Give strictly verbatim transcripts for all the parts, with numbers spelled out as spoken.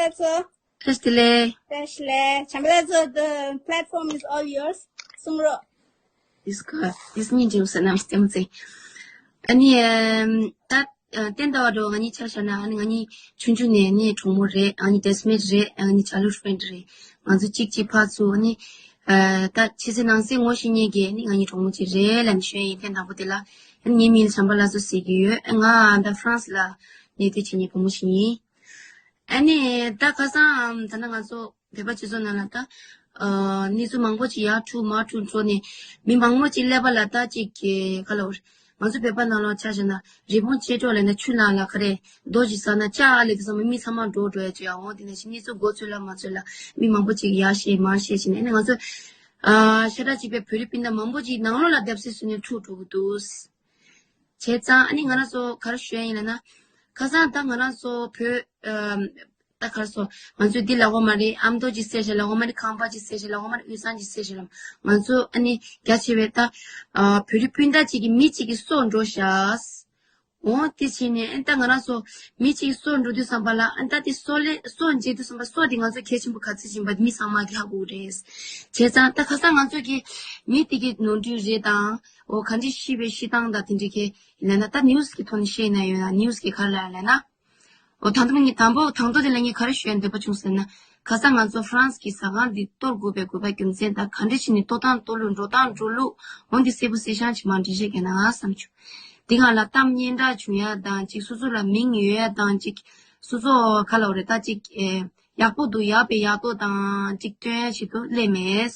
ལགས་སོ། བཀྲ་ཤིས་བདེ་ལེགས། བཀྲ་ཤིས་བདེ་ལེགས། བྱམས་པ་ལགས་སོ། The platform is all yours. གསུང་རོགས། This call is me, James, and I'm still saying. ཨ་ནི་ཨམ་ད་ཨ་བསྟན་ཟླ་བ་འགྲོ་ང་གཉིས་ཆ་བཞག་ན། ཨ་ནི་ང་གཉིས་ཆུང་ཆུང་ནས་ནི་གྲོགས་མོ་རེད། ང་གཉིས་classmate རེད། ང་གཉིས་childhood friend རེད། ང་ཚོ་གཅིག་གཅིག་ཕར་ཚུར། ཨ་ནི་ཨ་ད་ཕྱི་ཚེ་ནང་གསེས་ངོ་ཤེས་མཁན་གྱི་ནི་ང་གཉིས་གྲོགས་མོ་གཅིག་རེད་ལབ་ནས་ཞུ་ཡ་ཡིན། ཐེངས་དང་པོ་དེ་ལ། ཨ་ནི་ངའི་མིང་ལ་བྱམས་པ་ལགས་སོ་ཟེར་གྱི་ཡོད། ང་ད་France ལ་གནས་སྡོད་བྱེད་མཁན་བུ་མོ་ཞིག་ཡིན། ཨ་ནི་ད་ཁ་སང་ད་ནི་ང་ཚོ་བོད་པ་སྤྱི་ཚོགས་ནང་ལ་ད་ཨ་གནས་ཚུལ་མང་པོ་ཅིག་ཡར་འཁྲུག་མར་འཁྲུག་འགྲོ་ནས། མི་མང་པོ་ཅིག་ཀླད་པ་ལ་ད་ཅིག་གི་ག་ལབ་དགོས་རེད། ང་ཚོ་བོད་པ་ནང་ལོགས་ཆ་བཞག་ན། རི་བོང་ཅལ་འདྲོགས་ལབ་ན། ཆུ་ནང་ལ་ག་རེ་རྡོ་ཞིག་ཟགས་ན་ལྕགས་ལབ་དུས་ཙམ་པ་མི་ཚང་མ་འདྲོག་འགྲོ་ཡ་ཅིག་ཡོད། འོ་དེ་ནང་བཞིན་གནས་ཚུལ་མགོ་ཚོས་ལ་མ་ཚོས་ལ་མི་མང་པོ་ཅིག་ཡར་བཤད་མར་བཤད་བྱས་ནས། ཨ་ནི་ང་ཚོ་ཨ་ཤ་ཁྲག་གཅིག་པའི་བོད་རིགས་སྤུན་ཟླ་མང་པོ་ཅིག་ནང་ལོགས་ལ་རྡབ་གསིག་བཟོས་ནས་འཁྲུག་འགྲོ་གི་འདུག་བྱས་ཙང་ཨ་ནི་ང་རང་ཚོ་ག་རེ་ཞུ་ཡ་ཡིན་ལབ་ན། ཁ་སང་ད་ང་རང་ཚོ་བོད་ཨམ་ད་ག་རེ་ཟེར། ང་ཚོས་འདི་ལབ་དགོས་མ་རེད། ཨ་མདོ་ཅིག་བསད་ཤག་ལབ་དགོས་མ་རེད། ཁམས་པ་ཅིག་བསད་ཤག་ལབ་དགོས་མ་རེད། དབུས་གཙང་ཅིག་བསད་ཤག་ལབ། ང་ཚོ་ཨ་ནི་རྒྱ་ཆེ་བས་ད་ཨ་བོད་རིགས་སྤུན་ཟླ་གཅིག་གི་མི་གཅིག་གི་སྲོག་འགྲོ་ཤག་འོ་དེ་བྱས་ནས་ཨ་ནི་ད་ང་རང་ཚོ་མི་གཅིག་གི་སྲོག་འགྲོ་དུས་ཙམ་པ་ལ། ཨ་ནི་ད་དེ་སྲོག་ལས་སྲོག་འཇལ་དུས་ཙམ་པ་སྲོག་དེ་ང་ཚོ་གལ་ཆེན་པོ་ག་ཚོད་ཅིག་ཡིན་པ་མི་ཚང་མ་གིས་ཧ་གོ་གི་རེད། བྱས་ཙང་ད་ཁ་སང་ང་ཚོ་གི་མི་དེ་གི་ནོར་འཁྲུལ་རེད་དང་། འོ་ག་འདྲས་ཤི་བའི་ཤི་སྟངས་དང་དེ་འདྲས་ཀྱི་ལབ་ན། ད་news གི་ཐོག་ནས་བཤད་ན་ཡོད་ན། news གི་ག་རེ་ལབ་ལབ་ན། འོ་དང་པོ་ངས་དང་པོ་དང་ཐོག་དེ་ལ་ངས་ག་རེ་ཞུ་ཡ་འདོད་པ་བྱུང་ཟེར་ན། ཁ་སང་ང་ཚོ་France གི་ཟ་ཁང་འདི་གཏོར་དགོས་པའི་དགོས་པ་རྒྱུ་མཚན་དང་། ག་འདྲ་བྱས་ནས་གཏོར་སྟངས་གཏོར་ལུགས། འགྲོ་སྟངས་འགྲོ་ལུགས། འོ་འདི་གསལ་པོ་གསལ་རྐྱང་ཅིག་མར་འགྲེལ་བཤད་རྒྱག་ན་བསམ་བྱུང་། འདི་སྒང་ལ་གཏམ་སྙན་གྲགས་བྱུང་ཡ་དང་ཅིག་སོ་སོ་ལ་མིང་ཡོད་ཡ་དང་ཅིག་སོ་སོ་ག་ལབ་དགོས་རེད། ད་ཅིག་ཨེ་ཡག་པོ་འདུག་ཡག་པའི་ཡག་ཐོག་དང་ཅིག་སྟོན་ཡ་ཞིག་ཏུ་སླེབས་མེད།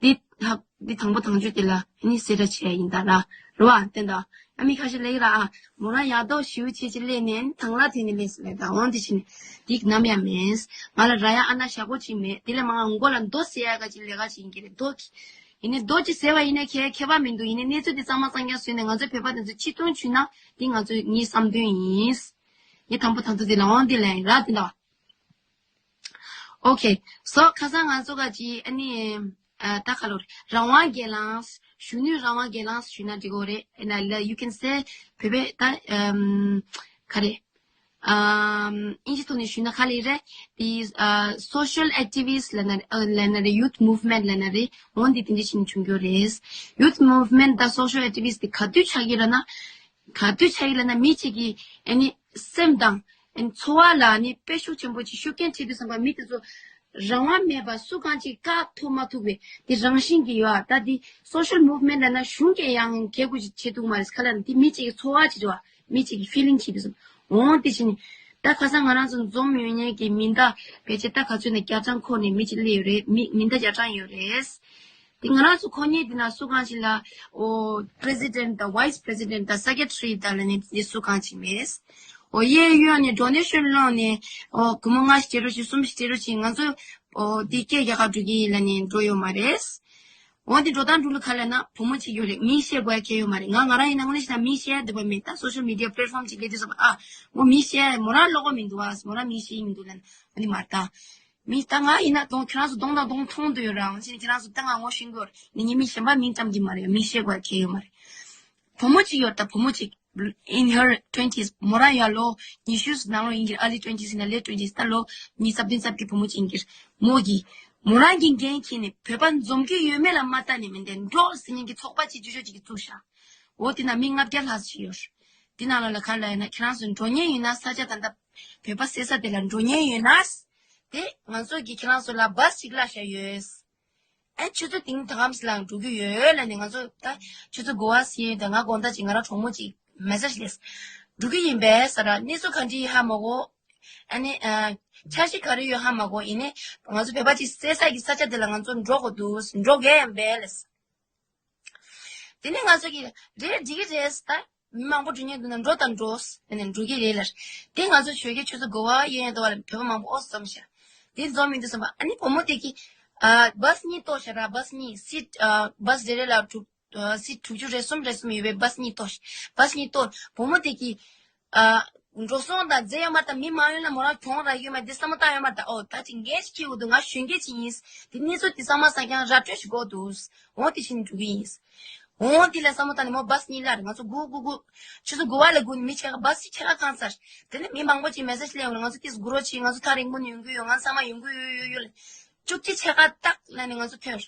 འདི་ཧ་འདི་དང་པོ་དང་བརྗོད་དེ་ལ་ནི་གསལ་བསྒྲགས་བྱས་ཡིན་ད་ར། རེད་བ། བསྟན་ད། ཨ་མི་ཁ་ཤས་ལབ་ཀྱི་ར། ཨ་མོ་རང་ཡག་ཐོག་ཞེ་པོ་ཅིག་ཅིག་སླེབས་ནས་དང་བླངས་དེ་ནི་སླེབས་སོང་ལབ་ད། འོ་འདི་བྱས་ནས་འགྲིག་ནམ་ཡང་མེད། ང་ལ་རག་ཡ་ཨ་ན་ཞག་པོ་ཅིག་མེད། དེ་ལས་མང་ང་མགོ་ལ་རྡོ་ཟེར་ཡ་ག་ཅིག་ལས་ཀ་ཅིག་ཡིན་གྱི་རེད། རྡོ་གི་ཡིན་ནའི་རྡོ་ཅིག་ཟེར་བ་ཡིན་ནའི་ཁྱད་ཁྱད་པར་མི་འདུག་ཡིན་ནའི་གནས་ཚུལ་འདི་གཙང་མ་གཙང་རྐྱང་བཟོས་ནས་ང་ཚོའི་བོད་པ་དེ་ཚོ་ཕྱིར་གཏོང་བྱུང་ན་འདི་ང་ཚོའི་ངའི་བསམ་དོན་ཡིན། ངས་དང་པོ་དང་ཐོག་དེ་ལ་འོང་འདི་ལན་ར་དེ་འདྲ་བ། Okay, so ཁ་སང་ང་ཚོ་ག་ཅིག་ཨ་ནི་ཨ་ད་ག་ལོར་རང་དབང་སྒེར་ལངས། གཞོན་ནུའི་རང་དབང་སྒེར་ལངས་ཞུས་ན་འགྲིག་གི་རེད། ཨ་ན་ལ་you can say བོད་པའི་ད་ཨམ་ག་རེ་ཨམ་དབྱིན་ཇི་ཐོག་ནས་ཞུས་ན་ག་ལབ་རེད། These uh social activists ལབ་ན་ཨ་ལབ་ན་རེད། Youth movement ལབ་ན་རེད། འོ་འདི་དེ་འདྲ་ཞིག་བྱུང་རྒྱུ་རེད། Youth movement དང་social activists དེ་ག་དུས་ཆགས་ཀྱི་རེད་ན། ག་དུས་ཆགས་ཀྱི་ལབ་ན་མི་གཅིག་གི་ཨ་ནི་སེམས་དང་ཨ་ནི་ཚོར་བ་ལ་ཨ་ནི་དཔེ་ཤུགས་ཆེན་པོ་ཅིག་ཤུགས་རྐྱེན་ཐེབས་དུས་ཙམ་པ་མི་དེ་ཚོ་རང་དབང་མེད་པ་སུ་གང་ཅིག་བཀག་ཐུབ་མ་ཐུབ་པའི་དེ་རང་བཞིན་གྱི་ཡོད་ཨ། ད་དེ་social movement ལབ་ན་གཞུང་གིས་ཡང་གལ་དགོས་ཅིག་བྱེད་ཐུབ་མ་རེད། ག་ལབ་ན་དེ་མི་གཅིག་གི་ཚོར་བ་ཅིག་རེད་བ། མི་གཅིག་གི་feeling ཅིག་དེ་ཚོ། འོང་དེ་བཞིན་ད་ཁ་སང་ང་རང་ཚོ་འཛོམས་ཡོད་མཁན་གྱི་མི་ཟླ་ཕལ་ཆེར་ད་ག་ཚོད་ནས་བརྒྱ་གྲངས་འཁོར་ནས་མི་གཅིག་སླེབས་ཡོད་རེད། མི་མི་ཟླ་བརྒྱ་གྲངས་ཡོད་རེད། དེ་ང་རང་ཚོ་ཁོ་གཉིས་དེ་ན་སུ་གང་ཞིག་ལ་ཨོ་president དང་vice president དང་secretary དང་ལ་ནི་དེ་སུ་གང་ཞིག་མེད། ཨོ་གཡས་གཡོན་ནས་donation སློང་ནས་ཨོ་སྒོར་མོ་ལྔ་ཞིག་སྤྲད་རོགས་བྱེད། གསུམ་ཞིག་སྤྲད་རོགས་བྱེད། ང་ཚོ་ཨོ་དེ་སྐད་རྒྱག་ག་འགྲོ་གི་ཡིན་ལ་ནི་འགྲོ་ཡོད་མ་རེད། འོ་དེ་འགྲོ་སྟངས་འགྲོ་ལུགས་ག་ལབ་ན་བུ་མོ་གཅིག་ཡོད་རེད། མིང་བཤད་དགོས་ཡ་གལ་ཡོད་མ་རེད། ང་ང་རང་ཡིན་ན་དངོས་གནས་བྱས་ན་མིང་བཤད་ཡ་འདོད་པ་མེད། ད་social media platform གཅིག་སླེབས་དུས་ཙམ་པ་ཨ་མོ་མིང་བཤད་ཡ་མོ་རང་བློ་ཁོག་མི་འདུག་ཨ། མོ་རང་མིང་བཤད་ཡིན་འདུག་ལབ་ན་འོ་དེ་མ་རེད་ད། མི་ད་ང་ཡིན་ན་གདོང་ཁྱེད་རང་ཚོ་གདོང་དང་གདོང་མཐོང་འདོད་ཡོད་རང་བྱས་ནས་ཁྱེད་རང་ཚོ་ད་ང་ངོ་ཤེས་ཀྱི་ཡོད་རེད། ངས་མི་གཞན་པ་མིང་བཏགས་ཀྱི་མ་རེད། མིང་བཤད་དགོས་ཡ་གལ་ཡོད་མ་རེད། བུ་མོ་གཅིག་ཡོད་རེད་ད། བུ་མོ་གཅིག་in her twenties མོ་རང་ཡ་ལོ་ཉི་ཤུ་ནང་ལོགས་ཡིན་གྱི་རེད། early twenties ཡིན་ན་late twenties ད་ལོ་ཉི་ཤུ་རྩ་བདུན་རྩ་བརྒྱད་བུ་མོ་གཅིག་ཡིན་གྱི་རེད། མོ་གིས་མོ་རང་གི་འགན་འཁྱེར་ནས་བོད་པ་འཛོམས་ཀྱི་ཡོད་མེད་ལ་མ་ལྟ་ནས་མི་འདུག་འགྲོ་ཟེར་མཁན་གྱི་ཚོགས་པ་གཅིག་ཆུང་ཆུང་གཅིག་གིས་བཙུགས་ཤག་འོ་དེ་ན་མི་ལྔ་བརྒྱ་ལྷག་ཙམ་ཡོད་རེད། དེ་ནང་ལོགས་ལ་ག་རེ་ལབ་ཡོད་ན་ཁྱེད་རང་ཚོ་འགྲོ་མཁན་ཡོད་ན་ས་ཆ་ད་ལྟ་བོད་པ་བསད་ས་དེ་ལ་འགྲོ་མཁན་ཡོད་ན་དེ་ང་ཚོ་གིས་ཁྱེད་རང་ཚོ་ལ་བཱས་ཅིག་གླ་བཞག་ཡོད། ཨ་ཆུ་ཚོད་དེང་ད་གམ་སི་ལ་འགྲོ་གི་ཡོད་ལབ་ནས་ང་ཚོ་ད་ཆུ་ཚོད་དགུ་པ་ཟིན་ཡོད། ད་ང་དགོང་དག་ཅིག་ང་རང་གྲོགས་མོ་ཅིག་message སླེབས། འགྲོ་གི་ཡིན་པས་ཟེར་ར། གནས་ཚུལ་ག་འདྲ་ཡོད་ཧ་མ་གོ། ཨ་ནི་ཨ་འཆར་གཞི་ག་རེ་ཡོད་ཧ་མ་གོ། ཡིན་ནའི་ང་ཚོ་བོད་པ་ཅིག་བསད་ས་གི་ས་ཆ་དེ་ལ་ང་ཚོ་འགྲོ་དགོས་འདུག་འགྲོ་གས་ཡང་པས་ལབ། དེ་ནས་ང་ཚོ་གིས་རེད་འགྲིག་གི་རེད་ད། མི་མང་པོ་འགྲོ་མཁན་འདུག་ན་འགྲོ་དང་འགྲོ་ཟེར་ནས་འགྲོ་གི་རེད་ལབ། དེ་ང་ཚོ་ཞོགས་ཀའི་ཆུ་ཚོད་དགུ་པ་གཡས་གཡོན་དུ་བ་ལ་བོད་པ་མང་པོ་ཨོ་འཛོམས་ཤག་དེ་འཛོམས་མི་འདུག་བསམ་པ། ཨ་ནི་བུ་མོ་དེ་གིས་ཨ་བཱས་གཉིས་གཏོར་ཤག་ར། བཱས་གཉིས་seat ཨ་བཱས་རེ་རེ་ལ་དྲུག་ཨ་seat དྲུག་ཅུ་རེ་གསུམ་རེ་གསུམ་ཡོད་པའི་བཱས་གཉིས་གཏོར། བཱས་གཉིས་གཏོར། བུ་མོ་དེ་གིས་ཨ་འགྲོ་སོང་དང་རྫས་ཡོད་མ་རེད་ད། མི་མང་ཡོད་ན་མོ་རང་གྱོང་རག་ཡོད་མ་རེད། འདི་བསམ་བློ་བཏང་ཡོད་མ་རེད་ད། ཨོ་ད་ཅིག་འགན་ཞིག་འཁྱེར་དགོས་འདུག་ང་གཞོན་སྐྱེས་ཅིག་ཡིན། དེ་གནས་ཚུལ་དེ་ཚང་མ་བསམ་ཀྱང་ར་སྤྲོད་ཞིག་དགོས་འདུག་འོ་དེ་བཞིན་འགྲོ་གི་ཡིན། འོང་དེ་ལ་བསམ་བློ་བཏང་ནས་མོ་བཱས་གཉིས་ལ་རེད། ང་ཚོ་དགུ་དགུ་དགུ་ཆུ་ཚོད་དགུ་པ་ལ་སྒུག་ནས་མི་ཕྱེད་ཀ་བཱས་ཕྱེད་ཀ་གང་ཚར། དེ་ནས་མི་མང་པོ་ཅིག་མེ་སེ་ཇི་སླེབས་ཡོང་རེད། ང་ཚོ་ཏིས་དགུ་རོགས་བྱེད། ང་ཚོ་ཐག་རིང་པོ་ནས་ཡོང་གི་ཡོད། ང་ཚང་མ་ཡོང་གི་ཡོད་ཡོད་ཡོད་ལ། བཅུ་གཅིག་ཕྱེད་ཀ་ཏག་ལ་ནས་ང་ཚོ་ཐོན།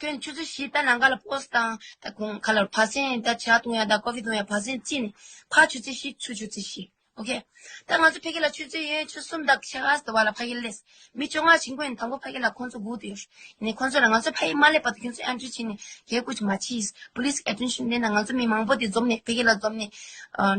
ཐོན་ཆུ་ཚོད་བཞི་ད་ལམ་ཁ་ལ་པོ་སི་དང་ད་གུང་ཁ་ལ་བ་སེན་ད་ཇ་འཐུང་ཡ་ད་ཀོ་ཕི་འཐུང་ཡ་བ་སེན་རྩིས་ནས་ཕར་ཆུ་ཚོད་བཞི་ཚུར་ཆུ་ཚོད་བཞི། ཨོ་ཁེ། ད་ང་ཚོ་ཕ་གི་ལ་ཆུ་ཚོད་ཡོད་ཆུ་གསུམ་དང་ཕྱེད་ཀ་ཙམ་བ་ལ་ཕ་གི་སླེབས། མི་བཅོ་ལྔ་བྱིན་དགོས་ཡིན། དང་པོ་ཕ་གི་ལ་ཁོང་ཚོ་སྒུག་བསྡད་ཡོད། ཡིན་ནའི་ཁོང་ཚོ་ལ་ང་ཚོ་ཕ་གི་མ་སླེབས་བར་དུ་ཁྱོད་ཚོ་ཨེན་ཊི་རི་བྱིན་ནས་རྒྱལ་སྐུ་ཅིག་མ་བྱེད། པུ་ལིས་ཨེ་ཊེན་ཤན་ལེན་ན་ང་ཚོ་མི་མང་པོ་དེ་འཛོམས་ནས་ཕ་གི་ལ་འཛོམས་ནས་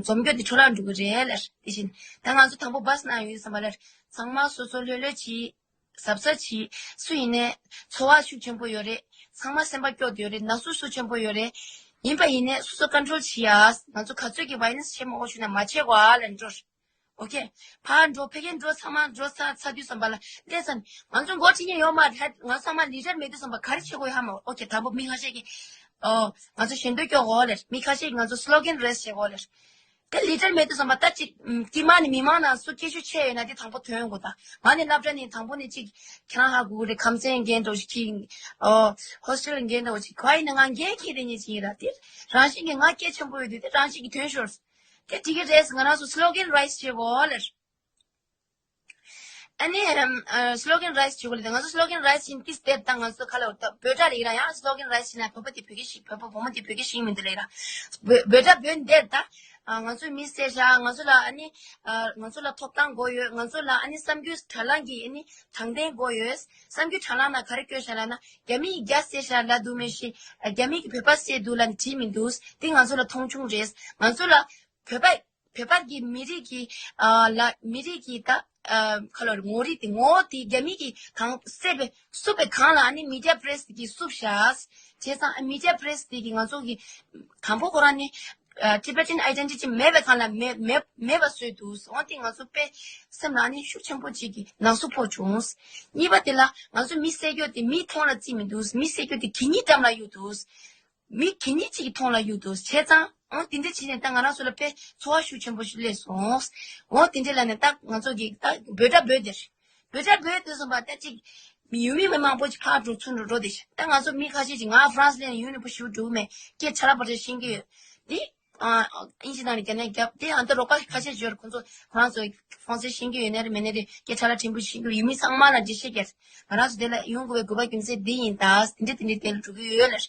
འཛོམས་སྐྱོ་དེ་འཕྲོ་བརླག་འགྲོ་གི་རེད་ལ། དེ་བཞིན་ད་ང་ཚོ་དང་པོ་བཱས་ནང་ཡོད་བསམ་པ་ལ་ཚང་མ་སོ་སོ་ལྷོད་ལྷོད་བྱེད། གཟབ་གཟབ་བྱེད། སུ་ཡིན་ནའི་ཚོར་བ་ཤུགས་ཆེན་པོ་ཡོད་རེད། ཚང་མ་སེམས་པ་སྐྱོ་བསྡད་ཡོད་རེད། ན་ཟུག་ཤུགས་ཆེན་པོ་ཡོད་རེད། ཡིན་པ་ཡིན་ནའི་སོ་སོ་ཀོན་ཊོལ་བྱེད་ཡ། ང་ཚོ་ག་ཚོད་ཀྱི་ཝའི་ལེན་སི་བྱེད་མ་དགོས་བྱུང་ན་མ་བྱེད་དགོས་ཨ་ལ་འགྲོ། ཨོ་ཁེ། ཕར་འགྲོ་ཕ་གིར་འགྲོ་ཚང་མ་འགྲོ་ཚར་ཚར་དུས་ཙམ་པ་ལ་ལས་ཚར་ནས་ང་ཚོ་འགོ་ཁྲིད་མཁན་ཡོད་མ་རེད། ང་ཚང་མ་ལི་ཌར་མེད་དུས་ཙམ་པ་ག་རེ་བྱེད་དགོས་ཡོད་ཧ་མ་གོ། ཨོ་ཁེ། དང་པོ་མི་ཁ་ཤས་ཀྱིས་ཨོ་ང་ཚོ་ཞལ་འདོན་སྐྱོར་དགོས་ལེར། མི་ཁ་ཤས་ཀྱིས་ང་ཚོ་སི་ལོ་གན་རེ་སི་བྱེད་དགོས་ལེར། དེ་ལི་ཊར་མེད་དུ་སོང་པ་ད་ཅིག་དེ་མ་ནི་མི་མང་ནང་སུ་སྐད་ཤུགས་ཆེ་ཡོད་ན་དེ་དང་པོ་ཐོན་དགོས། ད་མ་ནི་སློབ་གྲྭ་ནས་དང་པོ་ནས་ཅིག་ཁྱེད་རང་ཧ་གོ་གི་རེད། ཁམས་ཚན་འགན་འདྲ་བོ་ཞིག་ཁྱེར། ཨོ་ཧོ་སི་ཊེལ་འགན་འདྲ་བོ་ཞིག་ག་ཡིན་ན་ང་འགན་འཁྱེར་དེ་ཉིད་ཅིག་ཡིན་ར། དེ་རང་བཞིན་གྱི་ང་སྐད་ཆེན་པོ་ཡོད་དུས་དེ་རང་བཞིན་གྱི་ཐོན་ཤོར། དེ་འགྲིག་གི་རེད། ང་རང་ཚོ་སི་ལོ་གན་རེ་སི་བྱེད་དགོས་ལེར། ཨ་ནི་ཨམ་ཨ་སི་ལོ་གན་རེ་སི་བྱེད་དགོས་ལེ། ང་ཚོ་སི་ལོ་གན་རེ་སི་བྱེད་དུས་དེབ་དང་ང་ཚོ་ཁ་ལ་འོ་ད་བོད་སྒྲ་ལ་ཡིན་ན་ཡང་སི་ལོ་གན་རེ་སི་བྱེད་ན་བོད་པ་དེ་བོད་སྐད་ཤེས། བོད་པ་བུ་མོ་དེ་བོད་སྐད་ཤེས་མི་འདུག་ལེ་ར། བོད་བོད་སྒྲ་བོད་འདིར་ད་ཨ་ང་ཚོས་མི་བསད་ཤག་ང་ཚོ་ལ་ཨ་ནི་ཨ་ང་ཚོ་ལ་ཐོབ་ཐང་དགོས་ཡོད། ང་ཚོ་ལ་ཨ་ནི་གསར་འགྱུར་དྲ་ལམ་གྱི་ཨ་ནི་དྲང་བདེན་དགོས་ཡོད། གསར་འགྱུར་དྲ་ལམ་ན་ག་རེ་བཀོད་ཤག་ལབ་ན་རྒྱ་མིས་རྒྱ་བསད་ཤག་ལབ་འདུག་མི་ཤེས། རྒྱ་མིས་ཀྱི་བོད་པ་བསད་འདུག་ལབ་ནས་བྲིས་མི་འདུག་དེ་ང་ཚོ་ལ་མཐོང་ཆུང་རེད། ང་ཚོ་ལ་བོད་པ་བོད་པ་གི་མི་རིགས་ཀྱི་ཨ་ལ་མི་རིགས་ཀྱི་ད་ཨ་ཁ་ལོ་རེད། ངོ་རིས་དེ་ངོ་བོ་དེ་རྒྱ་མི་གི་གང་བསད་པའི་བསུབ་པའི་གང་ལ་ཨ་ནི་མི་ཌི་ཡ་པི་རེ་སི་དེ་གིས་བསུབ་ཤག་བྱས་ཙང་ཨ་མི་ཌི་ཡ་པི་རེ་སི་དེ་གིས་ང་ཚོ་གི་དང་པོ་ཁོ་རང་ནི་ཨ་ཊི་བེ་ཊན་ཨའི་ཌེན་ཊི་ཊི་མེད་པའི་གང་ལ་མེད་མེད་མེད་པ་བཟོས་འདུག་འོ་དེ་ང་ཚོ་དཔེ་སེམས་ལ་ཨ་ནི་ཤུགས་ཆེན་པོ་ཅིག་གི་ནག་སུ་ཕོག་བྱུང་། གཉིས་པ་དེ་ལ་ང་ཚོ་མི་བསད་རྒྱུ་དེ་མིའི་མཐོང་ལ་བརྩིས་མི་འདུག་མི་བསད་རྒྱུ་དེ་གད་སྙིགས་འགྲམ་ལ་གཡུགས་འདུག་མི་གད་སྙིགས་གཅིག་གི་མཐོང་ལ་གཡུག་འདུག་བྱས་ཙང་ཨང་དེ་འདྲ་བྱས་ནས་ད་ང་རང་ཚོ་ལ་དཔེ་ཚོར་བ་ཤུགས་ཆེན་པོ་ཞིག་སླེབས་སོང་། འོ་དེ་འདྲ་ལ་ནས་ད་ང་ཚོ་གི་ད་བོད་སྒྲ་བོད་དེར་བོད་སྒྲ་བོད་དེ་སོང་པ་ད་ཅིག་ཡུལ་མི་མི་མང་པོ་ཅིག་ཕར་འགྲོ་ཚུར་འགྲོ་འགྲོ་དེ་ཤ། ད་ང་ཚོ་མི་ཁ་ཤས་ཅིག་ང་ཧྥ་རན་སི་ལ་ཡུན་རིང་པོ་ཞིག་འགྲོ་མེད། སྐད་ཆ་ལ་པར་ཆ་ཤེས་ཀྱི་ཡོད་དེ། ཨིན་ཇི་ནང་ནས་རྒྱ་ནས་རྒྱབ་དེ་ཨ་ད་རོགས་པ་ཁ་ཤས་ཡོད་རེད། ཁོང་ཚོ་ཁོ་རང་ཚོ་ཧྥ་རན་སི་ཤེས་ཀྱི་ཡོད་ནའི་རེད་མེད་ནའི་རེད། སྐད་ཆ་ལ་ཕྲན་བུ་ཤེས་ཀྱི་ཡོད། ཡུལ་མི་ཚང་མ་ལ་འགྲེལ་བཤད་རྒྱག་ང་རང་ཚོ་དེ་ལ་ཡོང་དགོས་པའི་དགོས་པ་རྒྱུ་མཚན་འདི་ཡིན་ད། དེ་འདྲ་དེ་འདྲ་དེ་ལ་འགྲོ་གི་ཡོད་ལ།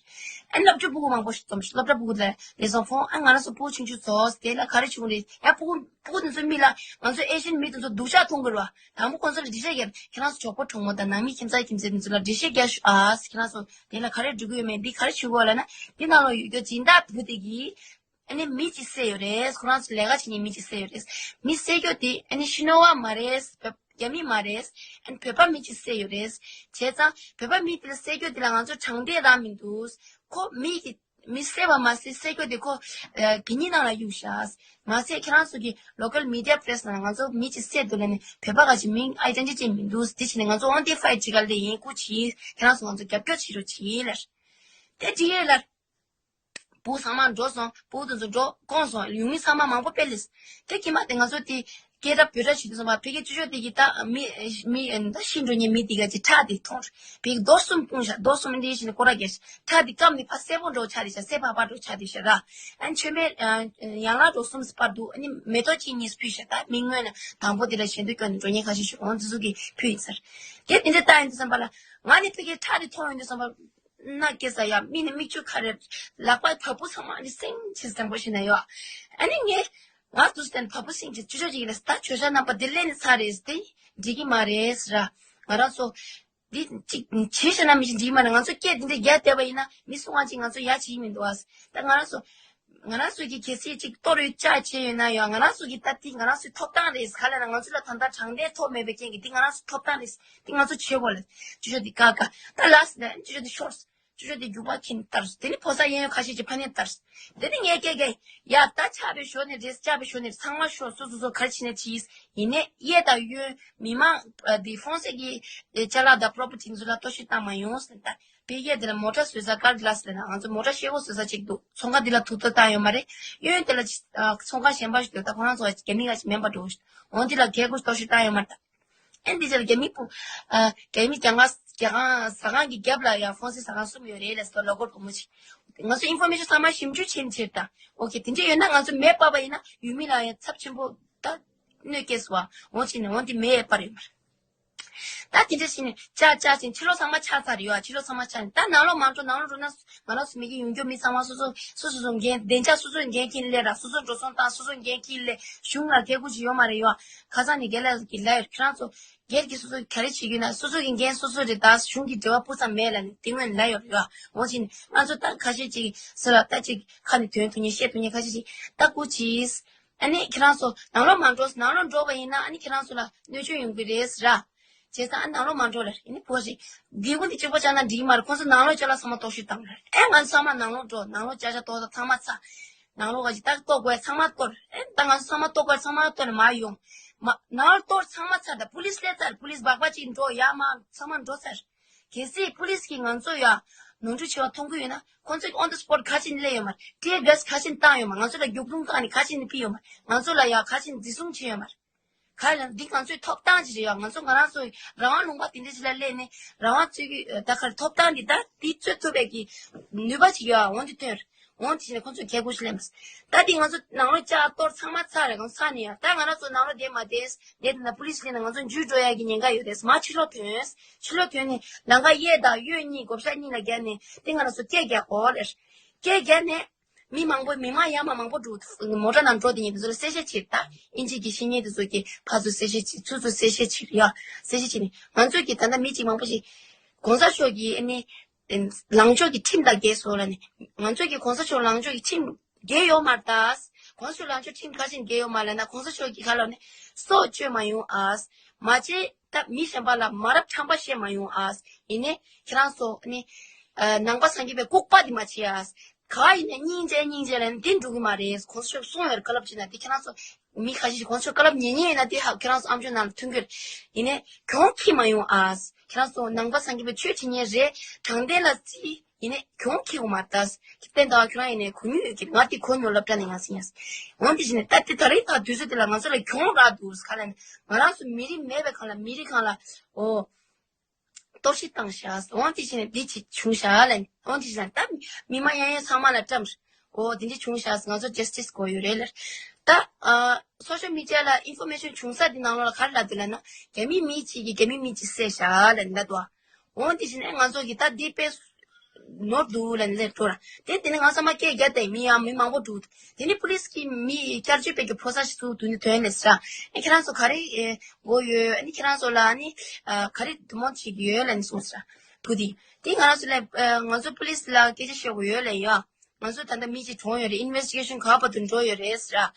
ཨ་ནི་སློབ་གྲྭ་ཕྲུ་གུ་མང་པོ་ཞིག་འཛོམས་ཤག་སློབ་གྲྭ་ཕྲུ་གུ་ལ་ལས་བཟང་ཕོང་ཨ་ང་རང་ཚོ་ཕྲུ་གུ་ཆུང་ཆུང་ཚོ་དེ་ལ་ག་རེ་བྱུང་རེད། ཡ་ཕྲུ་གུ་ཕྲུ་གུ་དེ་ཚོ་མི་ལ་ང་ཚོ་ཨེ་ཤི་ཡན་མི་དེ་ཚོ་སྡུག་ཅག་མཐོང་གི་རེད་བ། དང་པོ་ཁོང་ཚོ་ལ་འགྲེལ་བཤད་རྒྱག་ཁྱེད་རང་ཚོ་གྲོགས་པོ་གྲོགས་མོ་དང་ནང་མི་ཁྱིམ་ཚང་ཁྱིམ་མཚེས་དེ་ཚོ་ལ་འགྲེལ་བཤད་རྒྱག་ཤོག་ཨ། ཁྱེད་རང་ཚོ་དེ་ལ་ག་རེ་འགྲིག་གི་ཡོད་མེད་འདི་ག་རེ་བྱེད་དགོས་ལབ་ན་འདི་ནང་ལོགས་ཡོད་རྒྱུ་སྦྱིན་བདག་བུ་དེ་གིས། ཨ་ནི་མི་གཅིག་བསད་ཡོད་རེད། ཁོ་རང་ཚོ་ལས་ཀ་བྱེད་མཁན་མི་གཅིག་བསད་ཡོད་རེད། མི་བསད་རྒྱུ་དེ་ཨ་ནི་ཤི་ནོ་བ་མ་རེད། བོད་རྒྱ་མི་མ་རེད། ཨ་ནི་བོད་པ་མི་གཅིག་བསད་ཡོད་རེད། བྱས་ཙང་བོད་པ་མི་དེ་ལ་བསད་རྒྱུ་དེ་ལ་ང་ཚོ་དྲང་བདེན་རག་མི་འདུག་ཁོ་མི་གི་མི་བསད་པ་མ་ཟད་བསད་རྒྱུ་དེ་ཁོ་ཨ་གད་སྙིགས་ནང་ལ་གཡུགས་ཤག་མ་ཟད་ཁྱེད་རང་ཚོ་གི་ལོ་ཀལ་མི་ཌི་ཡ་པི་རེ་སི་ནང་ང་ཚོ་མི་གཅིག་བསད་འདུག་ལབ་ནས་བོད་པ་ག་ཅིག་མིང་ཨའི་ཌེན་ཊི་ཊི་མི་འདུག་དེ་བྱས་ནས་ང་ཚོ་ཨོན་ཏི་ཕའི་ཌི་བྱེད་ག་ལེ་ཡིན། སྐུ་མཁྱེན་ཁྱེད་རང་ཚོ་ང་ཚོ་རྒྱབ་སྐྱོར་བྱེད་རོགས་གྱིས་ལབ། དེ་འགྲིག་ཡོད་ལབ། བུ་ཚང་མ་འགྲོ་སོང་། བུ་དེ་ཚོ་འགྲོ་བསྐོངས་སོང་། ཡུལ་མི་ཚང་མ་མང་པོ་དཔེ་སླེབས། དེ་གི་མ་དེ་ང་ཚོ་དེ་སྐད་སྒྲ་བོད་སྒྲ་བྱེད་དུས་ཙམ་པ་ཕ་གི་ཅོ་ཅོ་དེ་གི་ད་མི་མི་ད་ཤི་འགྲོ་མཁན་མི་དེ་ག་ཅིག་ཁྲག་དེ་མཐོང་། ཕ་གི་རྡོ་གསུམ་སྤུངས་ཤག་རྡོ་གསུམ་འདི་བྱས་ནས་སྐོར་ར་བརྒྱབ་ཤག་ཁྲག་དེ་སྐམ་ནས་ཕར་སེར་པོ་འདྲ་བོ་ཆགས་བསྡད་ཤག་སེར་པག་པ་འདྲ་བོ་ཆགས་བསྡད་ཤག་ར། ཨ་ནི་མཆོད་མེ་ཡན་ལག་འདྲ་བོ་གསུམ་སྤར་འདུག་ཨ་ནི་མེ་ཏོག་གཅིག་གཉིས་ཕུལ་ཤག་ད་མི་སྔོན་ནས་དང་པོ་དེ་ལ་ཞལ་འདོན་སྐྱོན་ནས་འགྲོ་མཁན་ཁ་ཤས་ཤིག་འོང་དེ་ཚོ་གིས་ཕུལ་ཡིན་ཟེར། དེ་དེ་འདྲ་ལྟ་ཡིན་དུས་ཙམ་པ་ལ་ང་ནི་ཕ་གི་ཁྲག་དེ་མཐོང་ཡོང་དུས་ཙམ་པ། མནའ་སྐྱེལ་ས་ཡ་མི་ནི་མིག་ཆུ་ཁ་རེ། ལག་པ་བ་སྤུ་ཚང་མ་ནི་སིང་ཆེ་སེང་པོ་ཞིག་ན་ཡོད། ཨ་ནི་ངས་ང་དུས་སྟན་བ་སྤུ་སིང་ཆེ་ཅུ་ཅོ་ཅིག་ལ་ད་ཆོས་ཤ་རྣམ་པ་དེ་ལེན་ཚར་རེད་དེ་འགྲིག་གི་མ་རེད་ཟེར། ང་རང་ཚོ་འདི་ཅིག་བྱེད་ཤ་ན་མི་ཤེས་འགྲིག་གི་མ་རེད། ང་ཚོ་སྐད་འདི་འདྲ་རྒྱག་བསྡད་པ་ཡིན་ན་མི་སུ་ང་ཅིག་ང་ཚོ་ཡ་བྱེད་ཀྱི་མི་འདུག་ཨ། ད་ང་རང་ཚོ་ང་རང་ཚོ་གི་གལ་སྲིད་ཅིག་གཏོར་ཡོད་ཅག་བྱས་ཡོད་ན་ཡང་ང་རང་ཚོ་གི་ད་ཏིག་ང་རང་ཚོའི་ཐོབ་ཐང་རེད། ག་ལ་ན་ང་ཚོ་ལ་ད་ལྟ་དྲང་བདེན་ཐོབ་མེད་པའི་རྐྱེན་གྱིས་འདི་ང་རང་ཚོའི་ཐོབ་ཐང་རེད། འདི་ང་ཚོ་བྱེད་དགོས་ལ། ཅུ་ཅོ་འདི་ཀ་ཀ་ད་ལ་སི་ད་ཅུ་ཅོ་འདི་ཤོར། ཅུ་ཅོ་འདི་རྒྱུག་པ་ཁྱིན་ལྟར། དེ་ནི་ཕོ་གསར་གཡས་གཡོན་ཁ་ཤས་ཀྱི་ཕ་ནས་ལྟར། དེ་ནི་ངས་སྐད་སྐད་ཡ་ད་ཆགས་པའི་ཞོར་ནས་རེད། ཆགས་པའི་ཞོར་ནས་ཚང་མ་ཤོར། སོ་སོ་སོ་ག་རེ་བྱེད་ནས་བྱིས། ཡིན་ནའི་གཡས་དང་གཡོན་མི་མང་འདི་ཧྥོང་སེ་གི་ཅ་ལག་དང་པོ་རོ་པར་ཊི་འདི་ཚོ་ལ་གཏོར་བཤིག་བཏང་མ་ཡོང་ཟེར་ད། པེ་ཡེ་དེ་ལ་མོ་ཊ་བཟོ་ས་ཀར་གླ་ཟེར་ན་ང་ཚོ་མོ་ཊ་ཤེལ་སྒོ་བཟོ་ས་གཅིག་འདུག་ཚོང་ཁང་འདི་ལ་ཐུག་ཐུག་བཏང་ཡོད་མ་རེད། གཡོན་དེ་ལ་ཅི་ཨ་ཚོང་ཁང་གཞན་པ་ཞིག་འདུག་ད་ཁོ་རང་ཚོ་རྒྱ་མི་ཁ་ཅིག་མིན་པ་འགྲོ་ཞིག་འོང་འདི་ལ་རྒྱལ་སྒོ་གཏོར་བཤིག་བཏང་ཡོད་མ་རེད། ད་ཨེ་འདི་ཚོ་ལ་རྒྱ་མི་སྤུ་ཨ་རྒྱ་མི་རྒྱ་མ་ རྒྱ་གང་ཟ་ཁང་གི་རྒྱབ་ལ་ཡང་ཧྥོན་སེ་ཟ་ཁང་གསུམ་ཡོད་རེད་ལབ་སོང་། ལོ་ཀལ་བུ་མོ་ཅིག་ང་ཚོ་ཨིན་ཕོར་མེ་ཤོན་ཚང་མ་ཞིབ་འཇུག་བྱེད་ཕྱིར་དང་། ཨོ་ཁེ། དེ་འདྲ་ཡོད་ན་ང་ཚོ་མེ་སྤར་བ་ཡིན་ན་ཡུལ་མི་ལ་ཡང་ཚབས་ཆེན་པོ་ད་གནོད་སྐྱེལ་སོང་བ། འོང་ཕྱིན་ནས་འོང་དེ་མེ་སྤར་ཡོད་མ་རེད། ད་དེ་འདྲ་བྱས་ནས་ཅག་ཅག་ཅིག་ཕྱི་ལོགས་ཚང་མ་ཆགས་ཚར་ཡོད། ཕྱི་ལོགས་ཚང་མ་ཆགས་ནས་ད་ནང་ལོགས་མ་འགྲོ། ནང་ལོགས་འགྲོ་ན་ང་རང་ཚོ་མི་གི་ཡོང་རྒྱུ་མི་ཚང་མ་སོ་སོ་སོ་སོ་སོ་འགན། བདེ་འཇགས་སོ་སོ་འགན་འཁྱེར་སླེབས་ར། སོ་སོ་འགྲོ་སོང་བཏང་། སོ་སོ་འགན་འཁྱེར་སླེབས། གཞུང་ལ་སྐད་འགུལ་ཅིག་ཡོད་མ་རེད་ཡོད། ཁ་སང་ནས་རྒན་ལགས་ཀྱིས་ལབ་ཡོད། ཁྱེད་རང་ཚོ་སྒེར་གྱི་སོ་སོ་ག་རེ་བྱེད་རྒྱུ་ན་སོ་སོ་གི་འགན་སོ་སོ་རེད། ད་གཞུང་གི་འབྲེལ་བ་སྤུ་ཙམ་མེད་ལབ་ནས་དེ་སྔོན་ལབ་ཡོད་རེད་ཡོད། འོང་ཕྱིན་ང་ཚོ་ད་ཁ་ཤས་ཅིག་ཟེར་ལ་ད་ཅིག་ཁ་ནས་ཐོན་ཐུབ་མཁན་བཤད་ཐུབ་མཁན་ཁ་ཤས་ཅིག་ད་སྐུ་མཁྱེན། ཨ་ནི་ཁྱེད་རང་ཚོ་ནང་ལོགས་མ་འགྲོ། ནང་ལོགས་འགྲོ་བ་ཡིན་ན་ཨ་ནི་ཁྱེད་རང་ཚོ་ལ་གནོད་སྐྱོན་ཡོང་གི་རེད་ཟེར་ར། བྱས་ཙང་ཨ་ནང་ལོགས་མ་འགྲོ་ལབ་རེད། ཨ་ནི་བུ་ཞིག་སྒེའུ་ཁུང་དེ་གཅིག་པོ་བཅག་ན་འགྲིག་མ་རེད། ཁོང་ཚོ་ནང་ལོགས་བཅག་ལ་ཚང་མ་ལྟོགས་ཤི་བཏང་རེད། ཨེ་ང་ཚོ་ཚང་མ་ནང་ལོགས་འགྲོ། ནང་ལོགས་བཅག་བཅག་ཏོག་ཏོག་ཚང་མ་ཚ། ནང་ལོགས་ག་ཅིག་ཏག་ཏོག་དགོས་ཚང་མ་གཏོར། ཨེ་ད་ང་ཚོ་ཚང་མ་གཏོར་དགོས་ཚང་མ་གཏོར་ནས་མར་ཡོང་། མ་ནང་ལོགས་གཏོར་ཚང་མ་ཚ། ད་པུ་ལིས་སླེབས་ཚར། པུ་ལིས་སྦག་སྦག་ཅིག་འགྲོ་ཡ་མ་ཚང་མ་འགྲོ་ཚར། གལ་སྲིད་པུ་ལིས་ཀྱིས་ང་ཚོ་ཡ་ནོར་འཁྲུལ་ཆེ་བ་མཐོང་གི་ཡོད་ན་ཁོང་ཚོས་on the spot་ག་ཅིག་སླེབས་ཡོད་མ་རེད། tear gas་ག་ཅིག་བཏང་ཡོད་མ་རེད། ང་ཚོ་ལ་རྒྱུག་རྡུང་བཏང་ནས་ག་ཅིག་ཕུད་ཡོད་མ་རེད། ང་ཚོ་ལ་ཡ་ག་ཅིག་འཛིན་བཟུང་བྱས་ཡོད་མ་རེད། ག་ལ་འདི་ང་ཚོའི་ཐོབ་ཐང་ཅིག་རེད་ཡ། ང་ཚོ་ང་རང་ཚོ་རང་དབང་ལུང་པ་དེ་འདྲ་ཅིག་ལ་སླེབས་ནས་རང་དབང་རྩོད་ཀྱི་ད་ག་རེ་ཐོབ་ཐང་འདི་ད་འདི་རྩོད་ཐུབ་པའི་གི་ནུས་པ་ཅིག་ཡོད་ཡ། འོང་འདི་ཐོན། འོང་དེ་བྱས་ནས་ཁོང་ཚོས་ཁལ་ཁུར་ཞིག་ལེན་པ། ད་དེ་ང་ཚོ་ནང་ལོགས་བཅག་གཏོར་ཚང་མ་ཚར་རེད། ང་ཚོ་ཚར་ནས་ཡ། ད་ང་རང་ཚོ་ནང་ལོགས་བསྡད་མ་བསྡད། བསྡད་དེ་ན་པུ་ལིས་སླེབས་ན་ང་ཚོ་འཇུས་འགྲོ་ཡ་གི་ཉེན་ཁ་ཡོད་རེད། མར་ཕྱི་ལོགས་ཐོན། ཕྱི་ལོགས་ཐོན་ནས་ལམ་ཁ་གཡས་དང་གཡོན་གཉིས་བགོ་བཤའ་གཉིས་ལ་བརྒྱབ་ནས་དེ་ང་རང་ཚོ་སྐད་རྒྱག་གོ་རེད། སྐད་རྒྱག་ནས་མི་མང་པོ་མི་མང་ཡར་མར་མང་པོ་འགྲོ། མོ་ཊ་ནང་འགྲོ་དེ་ཉིད་དེ་ཚོ་ལ་གསལ་བཤད་བྱེད། ད་ཨིན་ཇི་གི་བཤད་མཁན་དེ་ཚོ་གི་ཕར་ཚུར་གསལ་བཤད་བྱེད། ཚུར་ཚུར་གསལ་བཤད་བྱེད་ཡ། གསལ་བཤད་བྱེད་ནས་ང་ཚོ་གི་ད་ལྟ་མི་གཅིག་མང་པོ་ཞིག་གོང་ས་མཆོག་གི་ཨ་ནི་ལངས་ཕྱོགས་ཀྱི་ཁྲིམས་དང་འགལ་སོང་ལབ་ནས། ང་ཚོ་གི་གོང་ས་མཆོག་ལངས་ཕྱོགས་ཀྱི་ཁྲིམས་འགལ་ཡོད་མ་རེད་ད། གོང་ས་མཆོག་ལངས་ཕྱོགས་ཁྲིམས་ག་ཅིག་འགལ་ཡོད་མ་ལབ་ན། གོང་ས་མཆོག་གི་ཁ་ལ་ནས་སྲོག་གཅོད་མ་ཡོང་ཨ། མ་བྱེད་ད་མི་གཞན་པ་ལ་མ་རབས་ཁྲམ་པ་བཤད་མ་ཡོང་ཨ། ཡིན་ནའི་ཁྱེད་རང་ཚོ་ནི་ཨ་ནང་པ་སངས་རྒྱས་པའི་ལྐུགས་པ་འདི་མ་བྱེད་ཨ། ག་ཡིན་ནའི་སྙིང་རྗེ་སྙིང་རྗེ་ལབ་ནས་འདི་འགྲོ་གི་མ་རེད། གོང་ས་མཆོག་གསུངས་ཡོད་རེད། བཀའ་སློབ་བྱེད་ན་འདི་ཁྱེད་རང་ཚོ་མི་ཁ་ཤས་ཤིག་གོང་ས་མཆོག་བཀའ་སློབ་ཉན་མཁན་ཡིན་ན་འདི་ཧ་ཁྱེད་རང་ཚོ་ཨམ་ཅོག་ནང་ལ་ཐོན་གྱི་རེད། ཡིན་ནའི་གྱོང་ཁྱེར་མ་ཡོང་ཨ། ཁྱེད་རང་ཚོ་ནང་པ་སངས་རྒྱས་པའི་ཆོས་བྱེད་མཁན་རེད། དྲང་བདེན་ལ་བརྩི། ཡིན་ནའི་གྱོང་ཁྱེར་དགོས་མ་རེད་ད། བསྟན་དར་ཁྱོད་རང་ཡིན་ནའི་གོ་མྱོང་ཡོད་ཀྱི་རེད། ང་དེ་གོ་མྱོང་། སློབ་གྲྭ་ནས་ཡང་སེ་ཡང་སེ། འོན་ཏེ་བྱས་ནས་ད་དེ་ད་རེས་ད་དུས་ཚོད་དེ་ལ་ང་ཚོ་ལ་གྱོང་རག་འདུག་ག་ལབ་ན། ང་རང་ཚོ་མི་རིགས་མེད་པའི་སྒང་ལ་མི་རིགས་སྒང་ལ་ཨོ་གཏོར་བཤིག་བཏང་ཤག། འོན་ཏེ་བྱས་ནས་འདི་ཅིག་བྱུང་ཤག་ལབ་ནས། འོན་ཏེ་བྱས་ནས་ད་མི་མང་ཡང་ཡང་ཚང་མ་ལ་བཀྲམ། ཨོ་དེ་འདྲ་བྱུང་ཤག། ང་ཚོ་ཇ་སི་ཊི་སི་དགོས་ཡོད་རེད་ལབ། ད་ཨ་སོ་ཤལ་མི་ཌི་ཡ་ལ་ཨིན་ཕོར་མེ་ཤོན་བྱུང་ས་དེ་ནང་ལོགས་ལ་ག་རེ་ལབ་འདུག་ལབ་ན། རྒྱ་མི་མི་གཅིག་གིས་རྒྱ་མི་མི་གཅིག་བསད་ཤག་ལབ་ནས་ལབ་འདུག་ཨ། འོ་དེ་བྱས་ནས་ང་ཚོ་གིས་ད་འདི་དཔེ་ནོར་འདུག་ལབ་ནས་སླེབས་འགྲོ་ར། དེ་དེ་ནས་ང་ཚང་མ་སྐད་རྒྱག་དེ་མི་ཡང་མི་མང་པོ་འདུག། དེ་ནས་པུ་ལིས་ཀྱིས་མི་བསྐྱར་བཅོས་པའི་གི་ཕོ་གསར་ཞིག་ཚུར་དུ་ནས་ཐོན་ནས་ཟེར་ར། ཨ་ཁྱེད་རང་ཚོ་ག་རེ་ཨེ་དགོས་ཡོད། ཨ་ནི་ཁྱེད་རང་ཚོ་ལ་ཨ་ནི་ཨ་ག་རེ་སྡུག་མོ་བྱེད་ཀྱི་ཡོད་ལབ་ནས་གསུངས་ཟེར་ར། བུ་དེ་དེ་ང་རང་ཚོ་ལ་ཨ་ང་ཚོ་པུ་ལིས་ལ་སྐད་ཆ་ཤོད་དགོས་ཡོད་ལབ་ཡ། ང་ཚོ་ད་ལྟ་མི་གཅིག་གྲོངས་ཡོད་རེད། ཨིན་ཝེ་སི་ཊི་གེ་ཤན་ག་བར་དུ་འགྲོ་ཡོད་རེད་ཟེར་ར།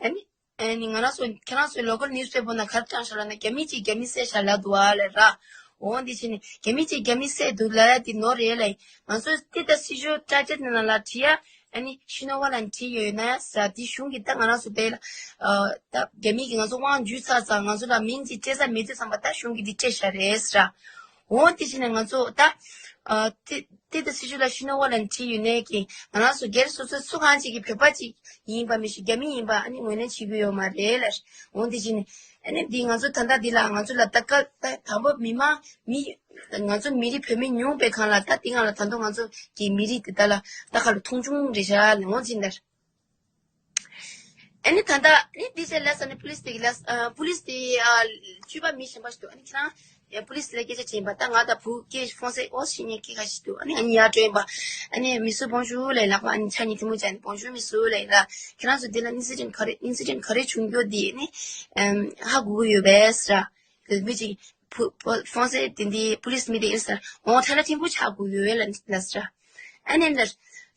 ཨ་ནི། ཨ་ནི་ང་རང་ཚོ་ཁྱེད་རང་ཚོའི་ལོ་ཀལ་ནིའུ་སི་པེ་པར་ནང་ག་རེ་བཏང་ཤག་ལབ་ན། རྒྱ་མི་གཅིག་རྒྱ་མི་བསད་ཤག་ལབ་འདུག་ཨ་ལབ་ར། འོ་འདི་བྱས་ནས་རྒྱ་མི་གཅིག་རྒྱ་མི་བསད་འདུག་ལབ་ཡ་དེ་ནོར་རེད་ལབ། ང་ཚོ་ཏི་ཏ་སྲི་ཞུ་ཊ་ཅེཊ་ནང་ལ་བྲིས་ཡ། ཨ་ནི་ཤི་ནོ་ཝ་ལ་བྲིས་ཡོད་ན་ཟེར། དེ་གཞུང་གིས་ད་ང་རང་ཚོ་དེ་ལ་ཨ་ད་རྒྱ་མི་གིས་ང་ཚོ་དབང་བསྒྱུར་ཚར་ཙང་ང་ཚོ་ལ་མིང་ཅིག་སྤྲད་ས་མེད་དུས་ཙམ་པ་ད་གཞུང་གིས་འདི་སྤྲད་ཤག་རེད་ཟེར། འོ་དེ་བྱས་ནས་ང་ཚོ་ད་ཨ་ཏི་ཏི་ཏ་སྲི་ཞུ་ལ་ཤི་ནོ་ཝ་ལ་བྲིས་ཡོད་ནའི་གི་ང་རང་ཚོ་སྒེར་སོ་སོ་སུ་གང་ཅིག་གིས་བོད་པ་ཅིག་ཡིན་པ་མི་ཤེས། རྒྱ་མི་ཡིན་པ་ཨ་ནི་ངོས་ལེན་བྱེད་ཀྱི་ཡོད་མ་རེད་ལབ། འོ་འདི་བྱས་ནས་ཨ་ནི་འདི་ང་ཚོ་ད་ལྟ་འདི་ལ་ང་ཚོ་ལ་ད་ཀ་ད་དང་པོ་མི་མང་མི་ང་ཚོ་མི་རིགས་བོད་མི་ཉུང་པའི་སྒང་ལ་ད་འདི་སྒང་ལ་ད་དུང་ང་ཚོ་གི་མི་རིགས་འདི་ད་ལ་ད་ག་ལ་མཐོང་ཆུང་རེད་ཤག་ལབ། འོ་འདི་འདྲ། ཨ་ནི་ད་ལྟ་ནི་འདི་ཚེ་ལས་ཨ་ནི་པུ་ལིས་དེ་གི་ལས་ཨ་པུ་ལིས་དེ་ཨ་སྤྱོད་པ་མི་གཞན་པ་ཞིག་འདུག། ཨ་ནི་ཁྱེད་རང་ཡ་པུ་ལིས་ལ་སྐད་ཆ་དྲིས་པ། ད་ང་དང་བུ་སྐད་ཧྥོན་སེ་ཨོ་ཤི་ཉེ་སྐད་ཁ་ཤས་འདུག། ཨ་ནི་ཨ་ནི་ཡར་འགྲོ་ཡིན་པ། ཨ་ནི་མི་སུ་བོང་ཞུ་ལས་ལག་པ་ཨ་ནི་ཕྱག་གཉིས་ཐལ་མོ་སྦྱར་ནས་བོང་ཞུ་མི་སུ་ལས་ལ། ཁྱེད་རང་ཚོ་འདི་ལ་ཨིན་སི་ཌེན་ག་རེ་ཨིན་སི་ཌེན་ག་རེ་བྱུང་རྒྱུ་འདི་ཨ་ནི་ཧ་གོ་གི་ཡོད་པས་ཟེར། མི་གཅིག་ཧྥོན་སེ་དེ་འདི་པུ་ལིས་མི་དེ་ཨིན་ཟེར། འོ་ཁྲ་ལ་ཕྲན་བུ་ཆགས་དགོས་ཡོད་ལ་ལ་ཟེར། ཨ་ནི་ལ་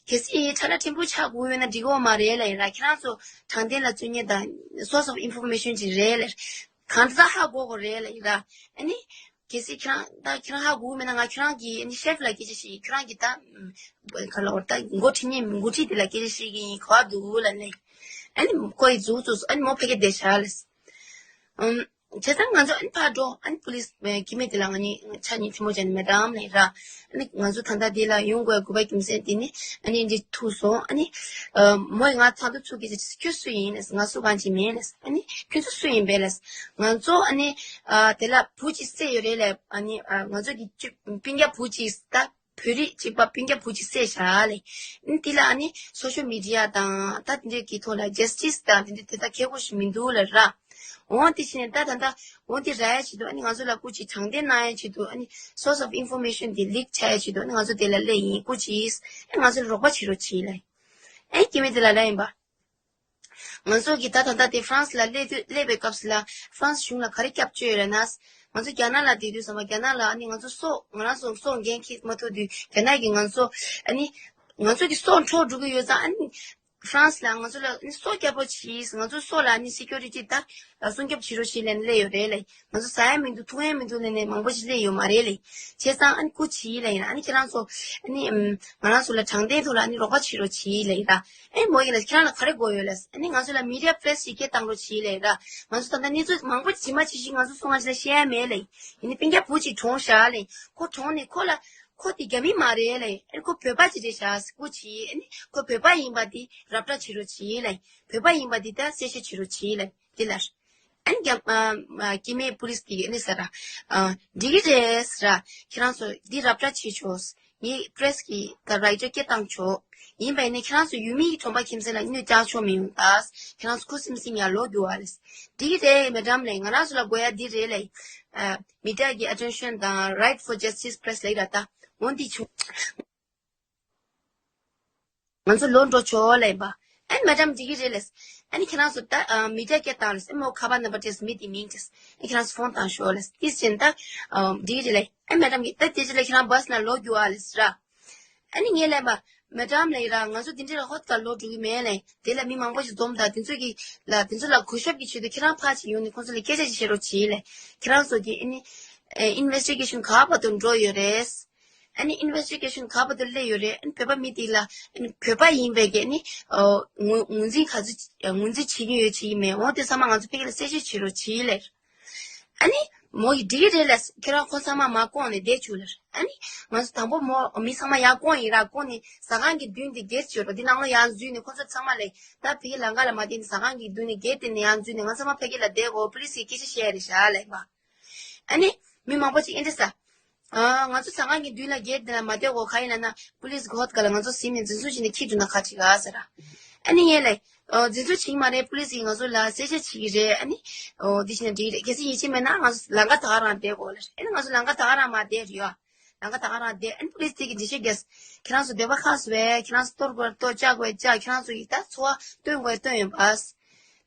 གལ་སྲིད་ཁྲ་ལ་ཕྲན་བུ་ཆགས་དགོས་ཡོད་ན་འགྲིག་གི་མ་རེད་ལ་ཡིན་ར། ཁྱེད་རང་ཚོ་དྲང་བདེན་ལ་བརྩོན་མཁན་དང་source of information་ཅིག་རེད་ལ། གང་ལྟར་ཧ་གོ་དགོས་རེད་ལ་ཡིན་ར། ཨ་ནི་གལ་སྲིད་ཁྱེད་རང་ད་ཁྱེད་རང་ཧ་གོ་མེད་ན་ང་ཁྱེད་རང་གི་ཨ་ནི་ཤེཕ་ལ་སྐད་ཆ་ཞིག་ཁྱེད་རང་གི་ད་ག་ལ་འོར་ད་འགོ་ཁྲིད་མཁན་འགོ་ཁྲིད་དེ་ལ་སྐད་ཆ་ཞིག་གི་ཡིན་ག་བ་འདུག་ལ་ནི། ཨ་ནི་ཁོ་ཡི་འཛུགས་འཛུགས་ཨ་ནི་མོ་ཕ་གི་བསྡད་ཤག་ལ། བྱས་ཙང་ང་ཚོ་ཨ་ནི་ཕར་འགྲོ། ཨ་ནི་པུ་ལིས་ཨ་སྐྱེ་དམན་དེ་ལ་ང་གཉིས་ཆ་གཉིས་ཐུན་མོང་བྱས་ནས་མེ་ཌམ་ལབ་ར། ཨ་ནི་ང་ཚོ་ད་ལྟ་འདི་ལ་ཡོང་དགོས་དགོས་པ་རྒྱུ་མཚན་དེ་ནི་ཨ་ནི་འདི་ཐུག་སོང་། ཨ་ནི་ཨ་མོ་ཡིས་ང་ཚ་ཐུག་ཚུགས་ཀྱིས་ཁྱོད་སུ་ཡིན་ལབ། ང་སུ་གང་ཅི་མིན་ལབ། ཨ་ནི་ཁྱོད་ཚོ་སུ་ཡིན་པས་ལབ། ང་ཚོ་ཨ་ནི་ཨ་དེ་ལ་བུ་གཅིག་བསད་ཡོད་རེད་ལབ། ཨ་ནི་ཨ་ང་ཚོ་གི་སྤུན་ཀྱག་བུ་གཅིག་ད་བོད་རིགས་གཅིག་པ་སྤུན་ཀྱག་བུ་གཅིག་བསད་བཞག་ལབ། ཨ་ནི་དེ་ལ་ཨ་ནི་སོ་ཤལ་མི་ཌི་ཡ་དང་ད་དེ་འདྲའི་གི་ཐོག་ལ་ཇ་སི་ཊི་སི་དང་དེ་འདྲ་དེ་ད་ཁག་པོ་ཞིག་མི་འདུག་ལབ་ར། འོ་དེ་བྱས་ནས་ད་ད་ད་འོ་དེ་རག་ཡ་ཆེད་དུ་ཨ་ནི་ང་ཚོ་ལ་སྐུ་མཁྱེན་དྲང་བདེན་གནང་ཡ་ཆེད་དུ། ཨ་ནི་source of information དེ་ལིག་བྱ་ཡ་ཆེད་དུ་ཨ་ནི་ང་ཚོ་དེ་ལ་སླེབས་ཡིན། སྐུ་མཁྱེན་ཨ་ང་ཚོ་ལ་རོགས་པ་བྱེད་རོགས་བྱེད་ལབ། ཨ་ནི་སྐྱེ་དམན་དེ་ལ་ལབ་ཡིན་པ། ང་ཚོ་གི་ད་ད་ལྟ་དེ་ཧྥ་རན་སི་ལ་སླེབས་དུས་སླེབས་པའི་སྐབས་སུ་ལ་ཧྥ་རན་སི་གཞུང་ལ་ག་རེ་སྐྱབས་བཅོལ་ཡོད་ལབ་ན། ང་ཚོ་རྒྱ་ནག་ལ་བསྡད་དུས་ཙམ་པ་རྒྱ་ནག་ལ་ཨ་ནི་ང་ཚོ་སྲོག་ང་རང་ཚོ་སྲོག་འགན་འཁྱེར་མ་ཐུབ་དུས་རྒྱ་ནག་གིས་ང་ཚོ་ཨ་ནི་ང་ཚོ་གི་སྲོག་འཕྲོག་འགྲོ་གི་ཡོད་ཙང་། ཨ་ནི་ཧྥ་རན་སི་ལ་ང་ཚོ་ལ་ཨ་ནི་སྲོག་སྐྱོབ་པོ་བྱེད། ང་ཚོ་སྲོག་ལ་ཨ་ནི་སི་ཀུ་རི་ཊི་ད་སྲུང་སྐྱོབ་བྱེད་རོགས་བྱེད་ལབ་ནས་སླེབས་ཡོད་རེད་ལབ། ང་ཚོ་ཟ་ཡ་མི་འདུག་འཐུང་ཡ་མི་འདུག་ལབ་ནས་མང་པོ་ཞིག་སླེབས་ཡོད་མ་རེད་ལབ། བྱས་ཙང་ཨ་ནི་སྐུ་མཁྱེན་ལབ་ཡིན། ཨ་ནི་ཁྱེད་རང་ཚོ་ཨ་ནི་ཨམ་ང་རང་ཚོ་ལ་དྲང་བདེན་ཐོག་ལ་ཨ་ནི་རོགས་པ་བྱེད་རོགས་བྱེད་ལབ་ཡིན་ར། ཨེ་མོ་ཡིས་ལབ། ཁྱེད་རང་ལ་ག་རེ་དགོས་ཡོད་ལབ། ཨ་ནི་ང་ཚོ་ལ་མི་ཌི་ཡ་པི་རེ་སི་ཞིག་སྐད་བཏང་རོགས་བྱེད་ལབ་ཡིན་ར། ང་ཚོ་ད་ལྟ་གནས་ཚུལ་མང་པོ་ཇི་མ་ཇི་བཞིན་ང་ཚོ་སོ་སོ་སྔ་ཕྱི་ལ་བཤད་ཡ་མེད་ལབ་ཡིན། ཡིན་ནའི་སྤུན་ཀྱག་བུ་གཅིག་གྲོངས་བཞག་ལབ་ཡིན། ཁོ་གྲོངས་ནས་ཁོ་ལ་ཁོ་དེ་རྒྱ་མི་མ་རེད་ལབ་ཡིན། ཨ་ནི་ཁོ་བོད་པ་ཅིག་རེད་བཞག་སྐུ་མཁྱེན། ཨ་ནི་ཁོ་བོད་པ་ཡིན་པ་དེ་ར་སྤྲོད་བྱེད་རོགས་བྱེད་ལབ་ཡིན། བོད་པ་ཡིན་པ་དེ་ད་གསལ་བཤད་བྱེད་རོགས་བྱེད་ལབ་ཡིན། དེ་ལ། ཨ་ནི་རྒྱ་ཨ་ཨ་སྐྱེ་དམན་པུ་ལིས་དེ་གིས་ཨ་ནི་ཟེར་ར། ཨ་འགྲིག་གི་རེད་ཟེར་ར། ཁྱེད་རང་ཚོ་འདི་ར་སྤྲོད་བྱེད་ཆོག་ངས་པི་རེ་སི་གི་ད་རའི་ཊར་སྐད་བཏང་ཆོག་ཡིན་པ་ཡིན་ནའི་ཁྱེད་རང་ཚོ་ཡུལ་མིའི་གྲོང་པ་ཁྱིམ་མཚེས་ལ་གནོད་བསྐྱལ་ཆོག་མི་ཡོང་ད། ཁྱེད་རང་ཚོ་ཁུ་སིམ་སིམ་ཡར་ལོག་རྒྱུག་ཨ་ལབ། འགྲིག་གི་རེད་མེ་ཌམ་ལབ་ཡིན། ང་རང་ཚོ་ལ་དགོས་ཡ་འདི་རེད་ལབ་ཡིན། ཨ་མི་ཌི་ཡ་གི་ཨ་ཊེན་ཤན་དང་Right for Justice Press ལབ་ཡིན་ར། ད་འོ་འདི་བྱུང་། ང་ཚོ་ལོག་འགྲོ་ཆོག་ལབ་ཡིན་པ། ཨ་ནི་མེ་ཌམ་འགྲིག་གི་རེད་ལབ། ཨ་ནི་ཁྱེད་རང་ཚོ་ད་ཨ་མི་ཌི་ཡ་སྐད་བཏང་ལབ། ཨ་མོ་ཁ་པར་ནམ་བར་སྤྲད་སོང་། མི་དེའི་མིང་བྲིས། ཨ་ཁྱེད་རང་ཚོ་ཕོན་བཏང་ཤོག་ལབ། དེ་བྱས་ད་ཨ་འགྲིག་གི་རེད་ལབ། ཨ་མེ་ཌམ་གིས་ད་དེ་རྗེས་ལ་ཁྱེད་རང་བྷ་སི་ནང་ལོག་རྒྱུག་ཨ་ལབ་ར། ཨ་ནི་ངས་ལབ་པ། མེ་ཌམ་ལབ་ཡིན་ར། ང་ཚོ་འདི་འདྲ་ལ་ཧོད་ག་ལོག་འགྲོ་གི་མེད་ལབ། དེ་ལ་མི་མང་པོ་ཞིག་འཛོམས་དང་དེ་ཚོ་གི་ལ་དེ་ཚོ་ལ་གུས་ཞབས་ཀྱི་ཆེད་དུ་ཁྱེད་རང་ཕར་ཅིག་ཡོང་ནས་ཁོང་ཚོ་ལ་སྐད་ཆ་ཅིག་བཤད་རོགས་བྱེད་ལབ། ཁྱེད་རང་ཚོ་གི་ཨ་ནི་ཨ་ཨིན་ཝེ་སི་ཊི་གེ་ཤན་ག་བར་དུ་འགྲོ་ཡོད་རེད། ཨ་ནི་ཨིན་ཝེ་སི་ཊི་གེ་ཤན་ག་བར་དུ་སླེབས་ཡོད་རེད། ཨ་ནི་བོད་པ་མི་དེ་ལ་ཨ་ནི་བོད་པ་ཡིན་པའི་གི་ཨ་ནི་ཨོ་ངོས་ངོས་འཛིན་ག་ཚོད་ངོས་འཛིན་བྱེད་ཀྱི་ཡོད་བྱེད་ཀྱི་མེད། འོ་དེ་ཚང་མ་ང་ཚོ་ཕ་གི་ལ་གསལ་བཤད་བྱེད་རོགས་བྱེད་ལབ། ཨ་ནི་མོ་ཡིས་འགྲིག་གི་རེད་ལབ། ཁྱེད་རང་ཁོ་ཚང་མ་མར་བསྐོངས་ནས་བསྡད་བཅུག་ལབ། ཨ་ནི་ང་ཚོ་དང་པོ་མོ་མི་ཚང་མ་ཡར་བསྐོངས་ཡིན་ར། བསྐོངས་ནས་ཟ་ཁང་གི་མདུན་དེ་སྒེར་བྱོས་རོགས། འདི་ནང་ལོགས་ཡར་འཛུལ་ནས་ཁོ་ཚོ་ཚང་མ་ལ་ད་ཕ་གི་ལམ་ཁ་ལ་མ་བསྡད་ནས་ཟ་ཁང་གི་མདུན་ནས་སྒེར་དེ་ནས་ཡར་འཛུལ་ནས་ང་ཚང་མ་ཕ་གི་ལ་བསྡད་དགོས། པུ་ལིས་ཀྱིས་སྐད་ཆ་བཤད་ཡ་རེད་བཞག་ལབ་པ། ཨ་ནི་མི་མང་པོ་ཅིག་ཨེ་འདྲ་ཟེར། ཨ་ང་ཚོ་ཟ་ཁང་གི་མདུན་ལ་སྒེར་དེ་ལ་མ་བསྡད་དགོས། ག་ཡིན་ལབ་ན་པུ་ལིས་གི་ཧོད་ག་ལ་ང་ཚོ་ཟིན་ནས་འཛིན་བཟུང་བྱས་ནས་འཁྱེར་འགྲོ་ན་ག་འགྲིག་ག་ཟེར་ར། ཨ་ནི་ངས་ལབ། ཨ་འཛིན་བཟུང་བྱེད་ཀྱི་མ་རེད། པུ་ལིས་ཀྱིས་ང་ཚོ་ལ་གསལ་བཤད་བྱེད་ཀྱི་རེད། ཨ་ནི་ཨོ་འདི་བྱས་ན་འགྲིག་གི་རེད། གལ་སྲིད་ཡིད་ཆེས་མེད་ན་ང་ཚོ་ལམ་ཁ་ད་ག་རང་བསྡད་དགོས་ལབ། ཨ་ནི་ང་ཚོ་ལམ་ཁ་ད་ག་རང་མར་བསྡད་རེད་ཡ། ལམ་ཁ་ད་ག་རང་བསྡད། ཨ་ནི་པུ་ལིས་དེ་གིས་འགྲེལ་བཤད་རྒྱག་ཁྱེད་རང་ཚོ་འདོད་པ་ཁ་བཟོ་བས། ཁྱེད་རང་ཚོ་གཏོར་དགོས་གཏོར། བཅག་དགོས་བཅག་ཁྱེད་རང་ཚོ་ཡིས་ད་འཚོ་བ་སྟོན་དགོས་སྟོན་ཡོད་པ།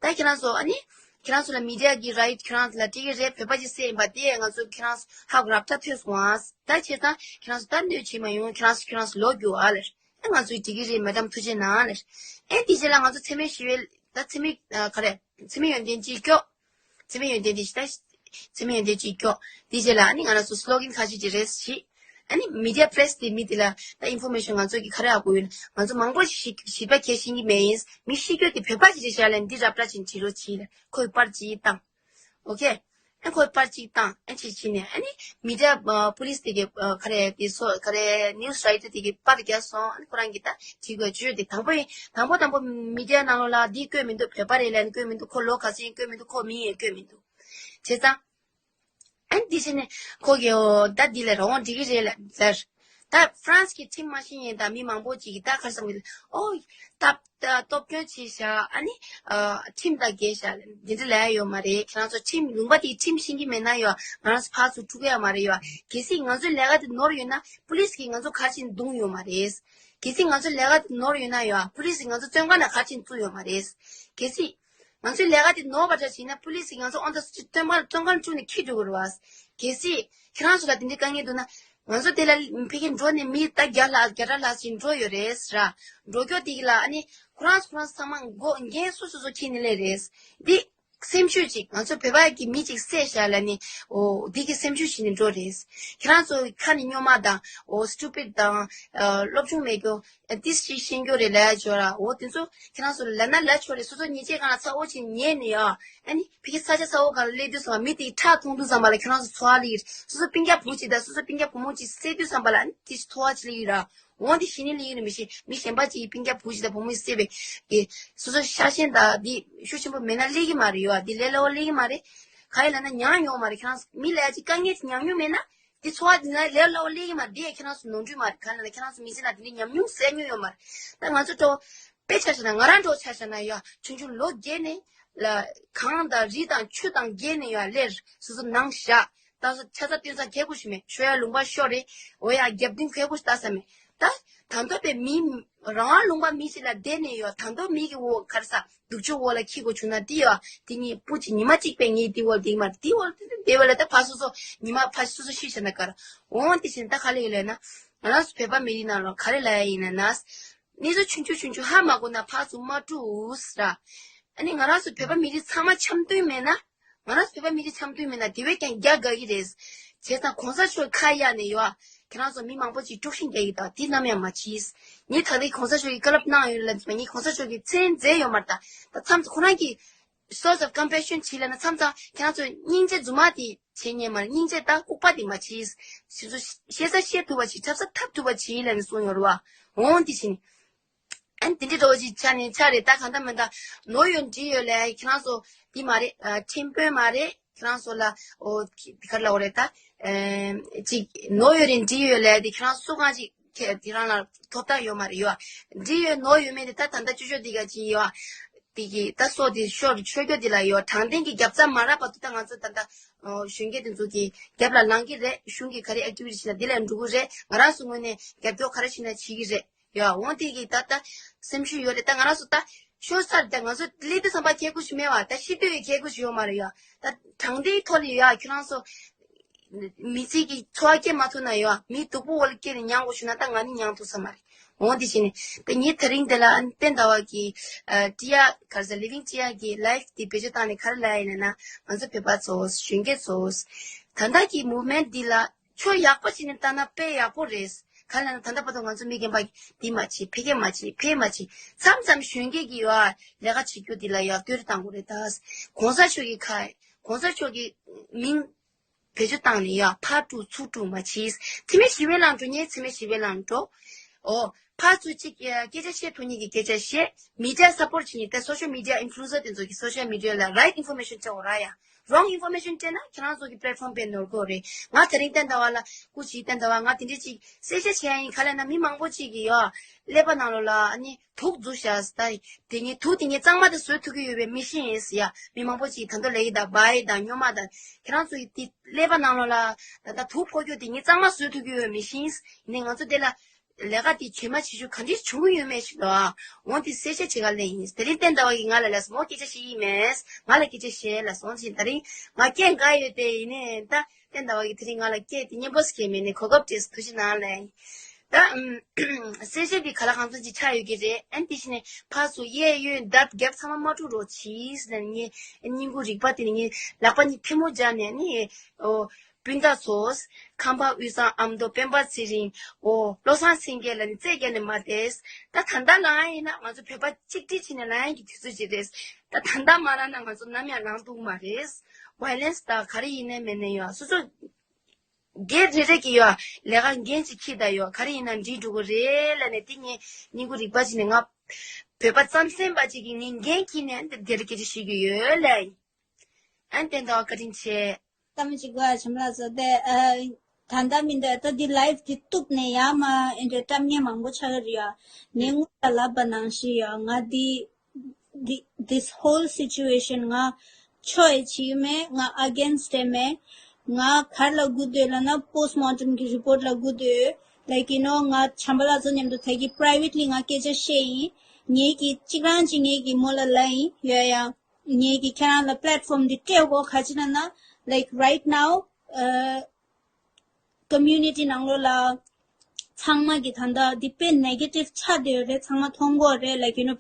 ད་ཁྱེད་རང་ཚོ་ཨ་ནི་ཁྱེད་རང་ཚོ་ལ་མི་ཌི་ཡ་གི་རའིཊ་ཁྱེད་རང་ཚོ་ལ་སྤྲད་ཀྱི་རེད། བོད་པ་ཅིག་བསད་ཡིན་པ་དེ་ང་ཚོ་ཁྱེད་རང་ཚོ་ཧ་གོ་རབ་ཏུ་ཐོས་སོང་ཨ། ད་བྱས་ཙང་ཁྱེད་རང་ཚོ་ད་གནོད་བྱེད་མ་ཡོང་། ཁྱེད་རང་ཚོ་ཁྱེད་རང་ཚོ་ལོག་རྒྱུག་ཨ་ལབ། ཨ་ང་ཚོ་ཡིས་འགྲིག་གི་རེད། མེ་ཌམ་ཐུགས་རྗེ་གནང་ལབ། ཨ་དེ་རྗེས་ལ་ང་ཚོ་འཚེ་མེད་ཞི་བའི་ད་འཚེ་མེད་ཨ་ག་རེ་འཚེ་མེད་ཡོན་ཏན་ཅིག་སྐྱོ། འཚེ་མེད་ཡོན་ཏན་དེ་ཞིག་ད། འཚེ་མེད་ཡོན་ཏན་ཅིག་སྐྱོ། དེ་རྗེས་ལ་ཨ་ནི་ང་རང་ཚོ་སི་ལོ་གན་ཁ་ཤས་ཅིག་རེད་ཞིག་ཨ་ནི་མི་ཌི་ཡ་པི་རེ་སི་དེ་མི་དེ་ལ་ད་ཨིན་ཕོར་མེ་ཤན་ང་ཚོ་གིས་ག་རེ་ཧ་གོ་ཡོད་ན། ང་ཚོ་མང་པོ་ཞིག་ཞིབ་པ་གས་ཤེས་ཀྱི་མེད་ཡིན། མི་ཤི་རྒྱུ་དེ་བོད་པ་ཅིག་རེད་བཞག་ལབ་ནས་འདི་ར་སྤྲོད་བྱེད་ཀྱི་རེད་ཅེས་ལབ། ཁོས་པར་ཅིག་བཏང་། ཨོ་ཁེ། ཨ་ཁོས་པར་ཅིག་བཏང་། ཨ་ཅིག་བྱས་ནས་ཨ་ནི་མི་ཌི་ཡ་ཨ་པུ་ལིས་དེ་གིས་ཨ་ག་རེ་དེ་སོ་ག་རེ་ནིའུ་སི་རའི་ཊར་དེ་གིས་པར་བརྒྱབ་སོང་། ཨ་ནི་ཁོ་རང་གིས་ད་བྲིས་དགོས་བརྗོད་དེ་དང་པོ་ཡིན། དང་པོ་དང་པོ་མི་ཌི་ཡ་ནང་ལོགས་ལ་འདི་བཀོད་མི་འདུག་བོད་པ་རེད་ལབ་ནས་བཀོད་མི་འདུག་ཁོ་ལོ་ག་ཚོད་ཡིན་བཀོད་མི་འདུག་ཁོ་མི་ཡིན་བཀོད་མི་འདུག་བྱས་ཙང་། ཨ་ནི་འདི་བྱས་ནས་ཁོ་གིས་ཨོ་ད་འདི་ལ་རང་དབང་འགྲིག་གི་རེད་ལབ་ཟེར། ད་ཧྥ་རན་སི་གི་ཁྲིམས་མ་ཤེས་མཁན་དང་མི་མང་པོ་ཅིག་གིས་ད་ག་རེ་བསམ་གི་འདུག་ཨོ་ད་ད་སྟོབས་སྐྱོན་བྱས་བཞག་ཨ་ནི་ཨ་ཁྲིམས་དང་འགལ་བཞག་འདི་འདྲ་ལབ་ཡ་ཡོད་མ་རེད། ཁྱེད་རང་ཚོ་ཁྲིམས་ལུང་པ་དེའི་ཁྲིམས་ཤེས་ཀྱི་མེད་ན་ཡོད་ང་རང་ཚོ་ཕར་ཚུར་འཁྲུག་གི་ཡོད་མ་རེད་ཡོད། གལ་སྲིད་ང་ཚོའི་ལས་ཀ་དེ་ནོར་ཡོད་ན་པུ་ལིས་ཀྱིས་ང་ཚོ་ག་རེ་བྱས་ནས་བརྡུངས་ཡོད་མ་རེད། གལ་སྲིད་ང་ཚོའི་ལས་ཀ་དེ་ནོར་ཡོད་ན་ཡོད་པུ་ལིས་ཀྱིས་ང་ཚོ་བཙོན་ཁང་ནང་ག་རེ་བྱས་ནས་བཙུགས་ཡོད་མ་རེད། གལ་སྲིད། ང་ཚོའི་ལས་ཀ་དེ་ནོར་བ་འདྲ་ཞིག་ན་པུ་ལིས་ཀྱིས་ང་ཚོ་ཨང་ད་སུ་ཅིག་བཙོན་ཁང་བཙོན་ཁང་བཅུག་ནས་འཁྱེར་འགྲོ་གི་རེད་བ། གལ་སྲིད་ཁྱེད་རང་ཚོ་ལ་དེ་འདྲའི་དཀའ་ངལ་འདུག་ན། ང་ཚོ་དེ་ལ་ཕ་གིར་འགྲོ་ནས་མི་ད་བརྒྱ་ལྷག་བརྒྱ་ཕྲག་ལྷག་ཅིག་འགྲོ་ཡོད་རེད་ཟེར་ར། འགྲོ་སྐྱོད་དེ་གི་ལ་ཨ་ནི་ཁོ་རང་ཚོ་ཁོ་རང་ཚོ་ཚང་མ་མགོ་འགན་སོ་སོ་སོ་འཁྱེར་ནས་སླེབས་རེད། འདི་ སེམས་ཤུགས་ཅིག་ང་ཚོ་བོད་པ་གི་མི་ཅིག་བསད་བཞག་ལ་ནི་འོ་འདི་གི་སེམས་ཤུགས་ཞིག་ནི་འགྲོ་རེད། ཁྱེད་རང་ཚོ་ཁ་ནས་སྨྱོན་མ་དང་འོ་སི་ཊུ་པིཌ་དང་སློབ་སྦྱོང་མེད་རྒྱུ་ཏིས་ཅིག་ཤེས་རྒྱུ་རེད་ལབ་ཆོག་ར། འོ་དེ་ཚོ་ཁྱེད་རང་ཚོ་ལབ་ན་ལབ་ཆོག་རེད། སོ་སོ་ཉེས་ཆད་སྒང་ལ་ཚ་བོ་ཅིག་ཉལ་ནས་ཡ་ཨ་ནི་ཕ་གི་ས་ཆ་ཚ་བོ་སྒང་ལ་སླེབས་དུས་ཙམ་པ་མི་དེ་ཁྲག་འཐུང་དུས་ཙམ་པ་ལ་ཁྱེད་རང་ཚོ་ཚོར་བ་སླེབས་ཀྱི་རེད། སོ་སོ་སྤུན་ཀྱག་བུ་ཅིག་དང་སོ་སོ་སྤུན་ཀྱག་བུ་མོ་ཅིག་བསད་དུས་ཙམ་པ་ལ་ཨ་ནི་དེ་ཚོར་བ་ཅིག་སླེབས་ཀྱི་རེད། འོ་འདི་ཤི་ནི་ལི་ཡིན་མི་ཤེས། མི་གཞན་པ་ཅིག་སྤུན་ཀྱག་བུ་ཞིག་དང་བུ་མོ་ཞིག་བསད་པའི་གི་སོ་སོ་ཤ་ཞེན་དང་འདི་ཤུགས་ཆེན་པོ་མེད་ན་སླེབས་ཀྱི་མ་རེད་ཡོད། འདི་ལས་སླ་བོ་སླེབས་ཀྱི་མ་རེད། ག་ཡིན་ལབ་ན་མྱངས་ཡོད་མ་རེད། ཁྱེད་རང་ཚོ་མི་ལ་ཡ་ཅིག་དཀའ་ངལ་དེ་མྱངས་མྱོང་མེད་ན་འདི་ཚོར་བ་འདི་ན་ལས་སླ་བོ་སླེབས་ཀྱི་མ་རེད། འདི་ཡ་ཁྱེད་རང་ཚོ་ནོར་འཁྲུལ་མ་རེད། ག་ཡིན་ལབ་ན་ཁྱེད་རང་ཚོ་མི་ཚེ་ནང་འདི་འདྲའི་ཉམས་མྱོང་བསགས་མྱོང་ཡོད་མ་རེད། ད་ང་ཚོ་འགྲོ་དཔེ་ཆ་བཞག་ན་ང་རང་འགྲོ་ཆ་བཞག་ན་ཡ་ཆུང་ཆུང་ལོ་བརྒྱད་ནས་ལ་གངས་དང་རི་དང་ཆུ་དང་བརྒལ་ནས་ཡ་སླེབས། སོ་སོ་ནང་བཞག་ད་སོ་ཆ་ཚ་སྟོན་ས་གལ་དགོས་ཤིག་མེད། ཤོ་ཡ་ལུང་པ་ཤོར་རེད། འོ་ཡ་རྒྱབ་མདུན་གལ་དགོས་ཤིག་ལྟ་ས་མེད། ད་ད་མདོ་པའི་མི་རང་དབང་ལུང་པ་མི་ཞིག་ལ་བསྡད་ནས་ཡོད། ད་མདོ་མི་གི་འོ་ག་རེ་ཟ་སྡུག་ཆུ་འོག་ལ་འཁྱེར་དགོས་བྱུང་ན་འདི་ཡོད་འདི་ངའི་སྤུ་གཅིག་ཉི་མ་གཅིག་པའི་ངའི་འདི་འོག་འདི་མ་འདི་འོག་འདི་འདི་འོག་ལ་ད་ཕ་སོ་སོ་ཉི་མ་ཕ་སོ་སོ་ཤི་བྱས་ན་གར་འོང་འདི་བྱས་ན་ད་ག་ལ་ཡོད་ལབ་ན་ང་རང་ཚོ་བོད་པ་མི་རིགས་ནང་ལ་ག་རེ་ལབ་ཡ་ཡིན་ན་ན། གནས་ཚུལ་ཆུང་ཆུང་ཆུང་ཆུང་ཧ་མ་གོ་ན་ཕར་ཚུར་མ་དཀྲུགས་ར། ཨ་ནི་ང་རང་ཚོ་བོད་པ་མི་རིགས་ཚང་མ་འཆམ་མཐུན་མེད་ན། ང་རང་ཚོ་བོད་པ་མི་རིགས་འཆམ་མཐུན་མེད་ན་དེ་བས་ཀྱང་རྒྱ་དགའ་གི་རེད། བྱས་ཙང་གོང་ས་མཆོག་ཁ་གཡར་ནས་ཡོད་ཨ། ཁྱེད་རང་ཚོ་མི་མང་པོ་ཅིག་དཀྲུག་ཤིང་རྒྱག་གི་ད་དེ་ནམ་ཡང་མ་བྱེད། ངས་ད་རེས་གོང་ས་མཆོག་གིས་བཀའ་སློབ་གནང་ཡོད་ལ་ངས་གོང་ས་མཆོག་གི་མཚན་མཛད་ཡོད་མ་རེད་ད། ད་མཚམས་སུ་ཁོ་རང་གིས་source of compassion བྱེད་ལབ་ན་མཚམས་མཚམས་ཁྱེད་རང་ཚོས་སྙིང་རྗེ་རྫུན་མ་དེ་བྱེད་ཉན་མ་རེད། སྙིང་རྗེ་དང་ལྐུགས་པ་དེ་མ་བྱེད། ཞེ་ཚོ་ཤེས་ས་ཤེས་ཐུབ་པ་བྱེད། འཐབ་ས་འཐབ་ཐུབ་པ་བྱེད་ལབ་ནས་གསུངས་ཡོད་རེད་བ། འོང་དེ་བྱས་ནས། ཨན་དེ་འདྲི་འདྲ་བོ་ཅིག་ཆ་ནས་ཆ་རེད་ད། གང་ལྟར་མིན་ད་ནོར་ཡོད་འདྲི་ཡོད་ལས་ཁྱེད་རང་ཚོ་འདི་མ་རེད། ཁྲིམས་དཔོན་མ་རེད། ཁྱེད་རང་ཚོ་ལ་འོ་དེ་ག་ལ་འོ་རེད་ད། ཅིག་ནོར་ཡོད་རེད་འདྲི་ཡོད་ལས་དེ་ཁྱེད་རང་སུ་གང་ཅིག་ཁྱེད་དེ་རང་ལ་ཐོབ་ཐང་ཡོད་མ་རེད་ཡོད། འདྲི་ཡོད་ནོར་ཡོད་མེད་དེ་ད་ད་ལྟ་ཅོ་ཅོ་འདི་ག་ཅིག་ཡོད། དེ་གི་ད་སོ་དེ་ཤོར་ཆོས་རྒྱུ་དེ་ལ་ཡོད། དྲང་བདེན་གྱི་རྒྱབ་རྩ་མ་རག་བར་དུ་ད་ང་ཚོ་ད་ལྟ་གཞོན་སྐྱེས་དེ་ཚོ་གི་རྒྱབ་ལ་ལངས་ཀྱི་རེད། གཞུང་གི་ག་རེ་ཨེག་ཊི་བི་ཊི་བྱེད་ན་དེ་ལ་འགྲོ་གི་རེད། ང་རང་ཚོ་ངོས་ནས་རྒྱབ་སྐྱོར་ག་རེ་བྱེད་ན་བྱེད་ཀྱི་རེད། ཡ་འོང་དེ་གི་ད་ལྟ་སེམས་ཤུགས་ཡོད་རེད། ད་ང་རང་ཚོ་ད་ཤོར་ཚར། ད་ང་ཚོ་སླེབས་དུས་ཙམ་པ་ཁྱད་ཁུ་ཞིག་མེད་བ། ད་ཤི་དུས་ཡི་ཁྱད་ཁུ་ཞིག་ཡོད་མ་རེད་ཡ། ད་དྲང་བདེན་ཐོག་ལ་ཡ་ཁྱེད་རང་ཚོ་མི་ཚེ་གི་འཚོ་བ་སྐྱེལ་མ་ཐུབ་ན་ཡ་མི་སྡུག་པོ་འོག་ལ་སྐྱེལ་ནས་མྱང་དགོས་བྱུང་ན་ད་ང་ནི་མྱང་ཐུབ་ས་མ་རེད། འོང་དེ་བྱས་ནས་ད་ངས་ད་རིང་དེ་ལ་ཨ་ནི་བསྟན་ཟླ་བ་གི་ཨ་ཀྲི་ཡ་ག་རེ་ཟ་ལི་ཝིང་ཀྲི་ཡ་གི་ལའེབ་དེ་བེད་སྤྱོད་བཏང་ནས་ག་རེ་ལབ་ཡིན་ན་ང་ཚོ་བོད་པ་ཚོ་གཞོན་སྐྱེས་ཚོ་ད་ལྟ་གི་མུ་ཝ་མེན་ཊི་འདི་ལ་ཕྱོགས་ཡག་པོ་བྱས་ནས་བལྟ་ན་དཔེ་ཡག་པོ་རེད། ག་ལ་ན་ད་ལྟ་བར་དུ་ང་ཚོ་མི་རྒན་པ་འདི་མ་བྱེད་ཕ་གི་མ་བྱེད་ཕ་གི་མ་བྱེད། མཚམས་མཚམས་གཞོན་སྐྱེས་ཀྱི་ཡོད་ལས་ཀ་བྱེད་རྒྱུ་འདི་ལ་ཡོད་བསྟོད་ར་བཏང་དགོས་རེད་ད། གོང་ས་མཆོག་གི་ཁ་གོང་ས་མཆོག་གི་མིང་བེད་སྤྱོད་བཏང་ནས་ཡ་ཕར་དཀྲུག་ཚུར་དཀྲུག་མ་བྱེད། འཚེ་མེད་ཞི་བའི་ལམ་འགྲོ་ངས་འཚེ་མེད་ཞི་བའི་ལམ་འགྲོ། ཨོ། ཕར་ཚུར་གཅིག་སྐད་ཆ་བཤད་ཐུབ་མཁན་གྱི་སྐད་ཆ་བཤད། མི་ཌི་ཡ་སབ་པོར་བྱེད་མཁན་དེ་སོ་ཤལ་མི་ཌི་ཡ་ཨིན་ཕུ་ལུ་ཨེན་སར་དེ་ཚོ་གི་སོ་ཤལ་མི་ཌི་ཡ་ལ་རའིཊ་ཨིན་ཕོར་མེ་ཤན་སྤྲད་འོ་ར་ཡ། རོང་ཨིན་ཕོར་མེ་ཤན་སྤྲད་ན་ཁྱེད་རང་ཚོ་གི་པི་ལེཊ་ཕོམ་དཔེ་ནོར་གོ་རེད། ང་དེ་རིང་བསྟན་ཟླ་བ་ལ་སྐུ་མཁྱེན་བསྟན་ཟླ་བ་ང་དེ་འདྲས་ཅིག་གསལ་བཤད་བྱེད་ཡ་ཡིན། ག་ལ་ན་མི་མང་པོ་ཅིག་གིས་ཡ་ཀླད་པ་ནང་ལོགས་ལ་ཨ་ནི་དུག་འཛུགས་བཞག་ཟེར། ད་དེ་ངས་དུག་དེ་ངས་གཙང་མ་དེ་བཟོ་ཐུབ་ཀྱི་ཡོད་པའི་མི་ཤེས་ཡིན་ཟེར་ཡ། མི་མང་པོ་ཅིག་ད་དུང་ལབ་ཀྱི་ད་བྷའི་དང་སྨྱོན་མ་དང་། ཁྱེད་རང་ཚོ་ཡི་དེ་ཀླད་པ་ནང་ལོགས་ལ་ད་ལྟ་དུག་ཕོག་རྒྱུ་དེ་ངས་གཙང་མ་བཟོ་ཐུབ་ཀྱི་ཡོད་མི་ཤེས་ཡིན། ནས་ང་ཚོ་དེ་ལ་ལས་ཀ་དེ་བྱེད་མ་བྱེད་རྒྱུ་ག་འདྲས་བྱུང་གི་ཡོད་མེད་ཞིག་ལ་འོང་དེ་གསལ་བཤད་བྱེད་ག་ལེན་ཡིན། དེ་རིང་བསྟན་ཟླ་བ་གིས་ང་ལ་ལབ་སོང་། མོ་སྐད་ཆ་བཤད་ཡིན་མེད། ང་ལ་སྐད་ཆ་བཤད་ལབ་སོང་ཞིག་ད་རིང་ང་སྐད་འགག་ཡོད་དེ་ཡིན་ནས་ད། བསྟན་ཟླ་བ་གིས་དེ་རིང་ང་ལ་སྐད་དེ་སྙན་པོ་ཞིག་མེད་ནས་གོ་སྐབས་སྤྲད་སོང་། ཐུགས་རྗེ་གནང་ལགས། ད་ཨམ། གསལ་བཤད་འདི་ག་ལ་གང་འཚམ་ཅིག་ཆགས་ཡོད་ཀྱི་རེད། ཨན་དེ་བཞིན་ནས་ཕར་ཚུར་གཡས་གཡོན་ལྡབ་རྒྱབ་ཚང་མ་མ་དཀྲུག་རོགས་གྱིས་ཟེར་ནས་ངས་སྙིང་ཁུང་རིག་པ་དེ་ནས་ངས་ལག་པ་གཉིས་ཐལ་མོ་སྦྱར་ནས་ནི་ཨོ་སྤུན་ཟླ་ཚོ་ཁམས་པ་དབུས་གཙང་ཨ་མདོ་སྤེན་པ་ཚེ་རིང་ཨོ་བློ་བཟང་སེང་གེ་ལ་ནི་རྩེད་རྒྱག་ནས་མ་བསྡད། ད་ད་ལྟ་ལངས་ཡིན་ན་ང་ཚོ་བོད་པ་གཅིག་སྒྲིལ་བྱས་ནས་ལངས་ཡིན་གྱི་དུས་ཚོད་ཅིག་རེད། ད་ད་ལྟ་མ་ལངས་ན་ང་ཚོ་ནམ་ཡང་ལངས་ཐུབ་མ་རེད། ཝའི་ལེན་སི་དང་ག་རེ་ཡིན་ནའི་མེད་ནའི་ཡོད་སོ་སོ། སྒེར་རེ་རེ་གི་ཡོད་ལས་ཀ་འགན་ཅིག་འཁྱེར་ད་ཡོད་ག་རེ་ཡིན་ན་འགྲིག་འགྲོ་གི་རེད་ལབ་ནས་དེ་ངས་སྙིང་ཁུང་རིག་པ་ཅིག་ནས་ང་བོད་པ་རྩམ་ཟན་པ་ཅིག་གི་ངས་འགན་འཁྱེར་ནས་འདི་འདིར་སྐད་ཆ་བཤད་རྒྱུ་ཡོད་ལབ། ཨན་བསྟན་ཟླ་བ་བཀའ་དྲིན་ཆེ། ལྟ་མི་གཅིག་གོ་ཨ་བྱམས་ལགས་སོ་དེ་ཨ། ད་ལྟ་མི་འདི་ད་འདི་ལའིབ་འདི་གཏུབ་ནས་ཡ་མ་ཨེ་འདྲ་སྐྲག་ཉེན་མང་པོ་ཆགས་ཀྱི་རེད་ཡ། ངས་སྔོན་ལ་ལབ་པ་ནང་བཞིན་ཡ་ང་འདི། Thi- this whole situation ང་ཆོས་བྱེད་ཀྱི་མེད། ང་against ཡི་མེད། ང་གར་ལ་སྒུག་སྡོད་ལབ་ན་post mortem གི་report ལ་སྒུག་སྡོད། Like you know ང་བྱམས་པ་ལགས་ཚོ་མཉམ་དུ་ད་གི་privately ང་སྐད་ཆ་བཤད་ཡིན། ངེད་ཀྱི་གཅིག་རང་གཅིག་ངེད་ཀྱི་མོ་ལ་ལབ་ཡིན་ཡོད་ཡ། ངེད་ཀྱི་ཁྱེད་རང་ལ་platform འདི་སྤྲད་དགོས་ག་ཅི་ལབ་ན། Like right now ཨ། community ནང་ལོགས་ལ་ཚང་མ་གི་ད་ལྟ་འདི་དཔེ་negative ཆགས་བསྡད་ཡོད་རེད། ཚང་མ་མཐོང་གི་ཡོད་རེད། Like you know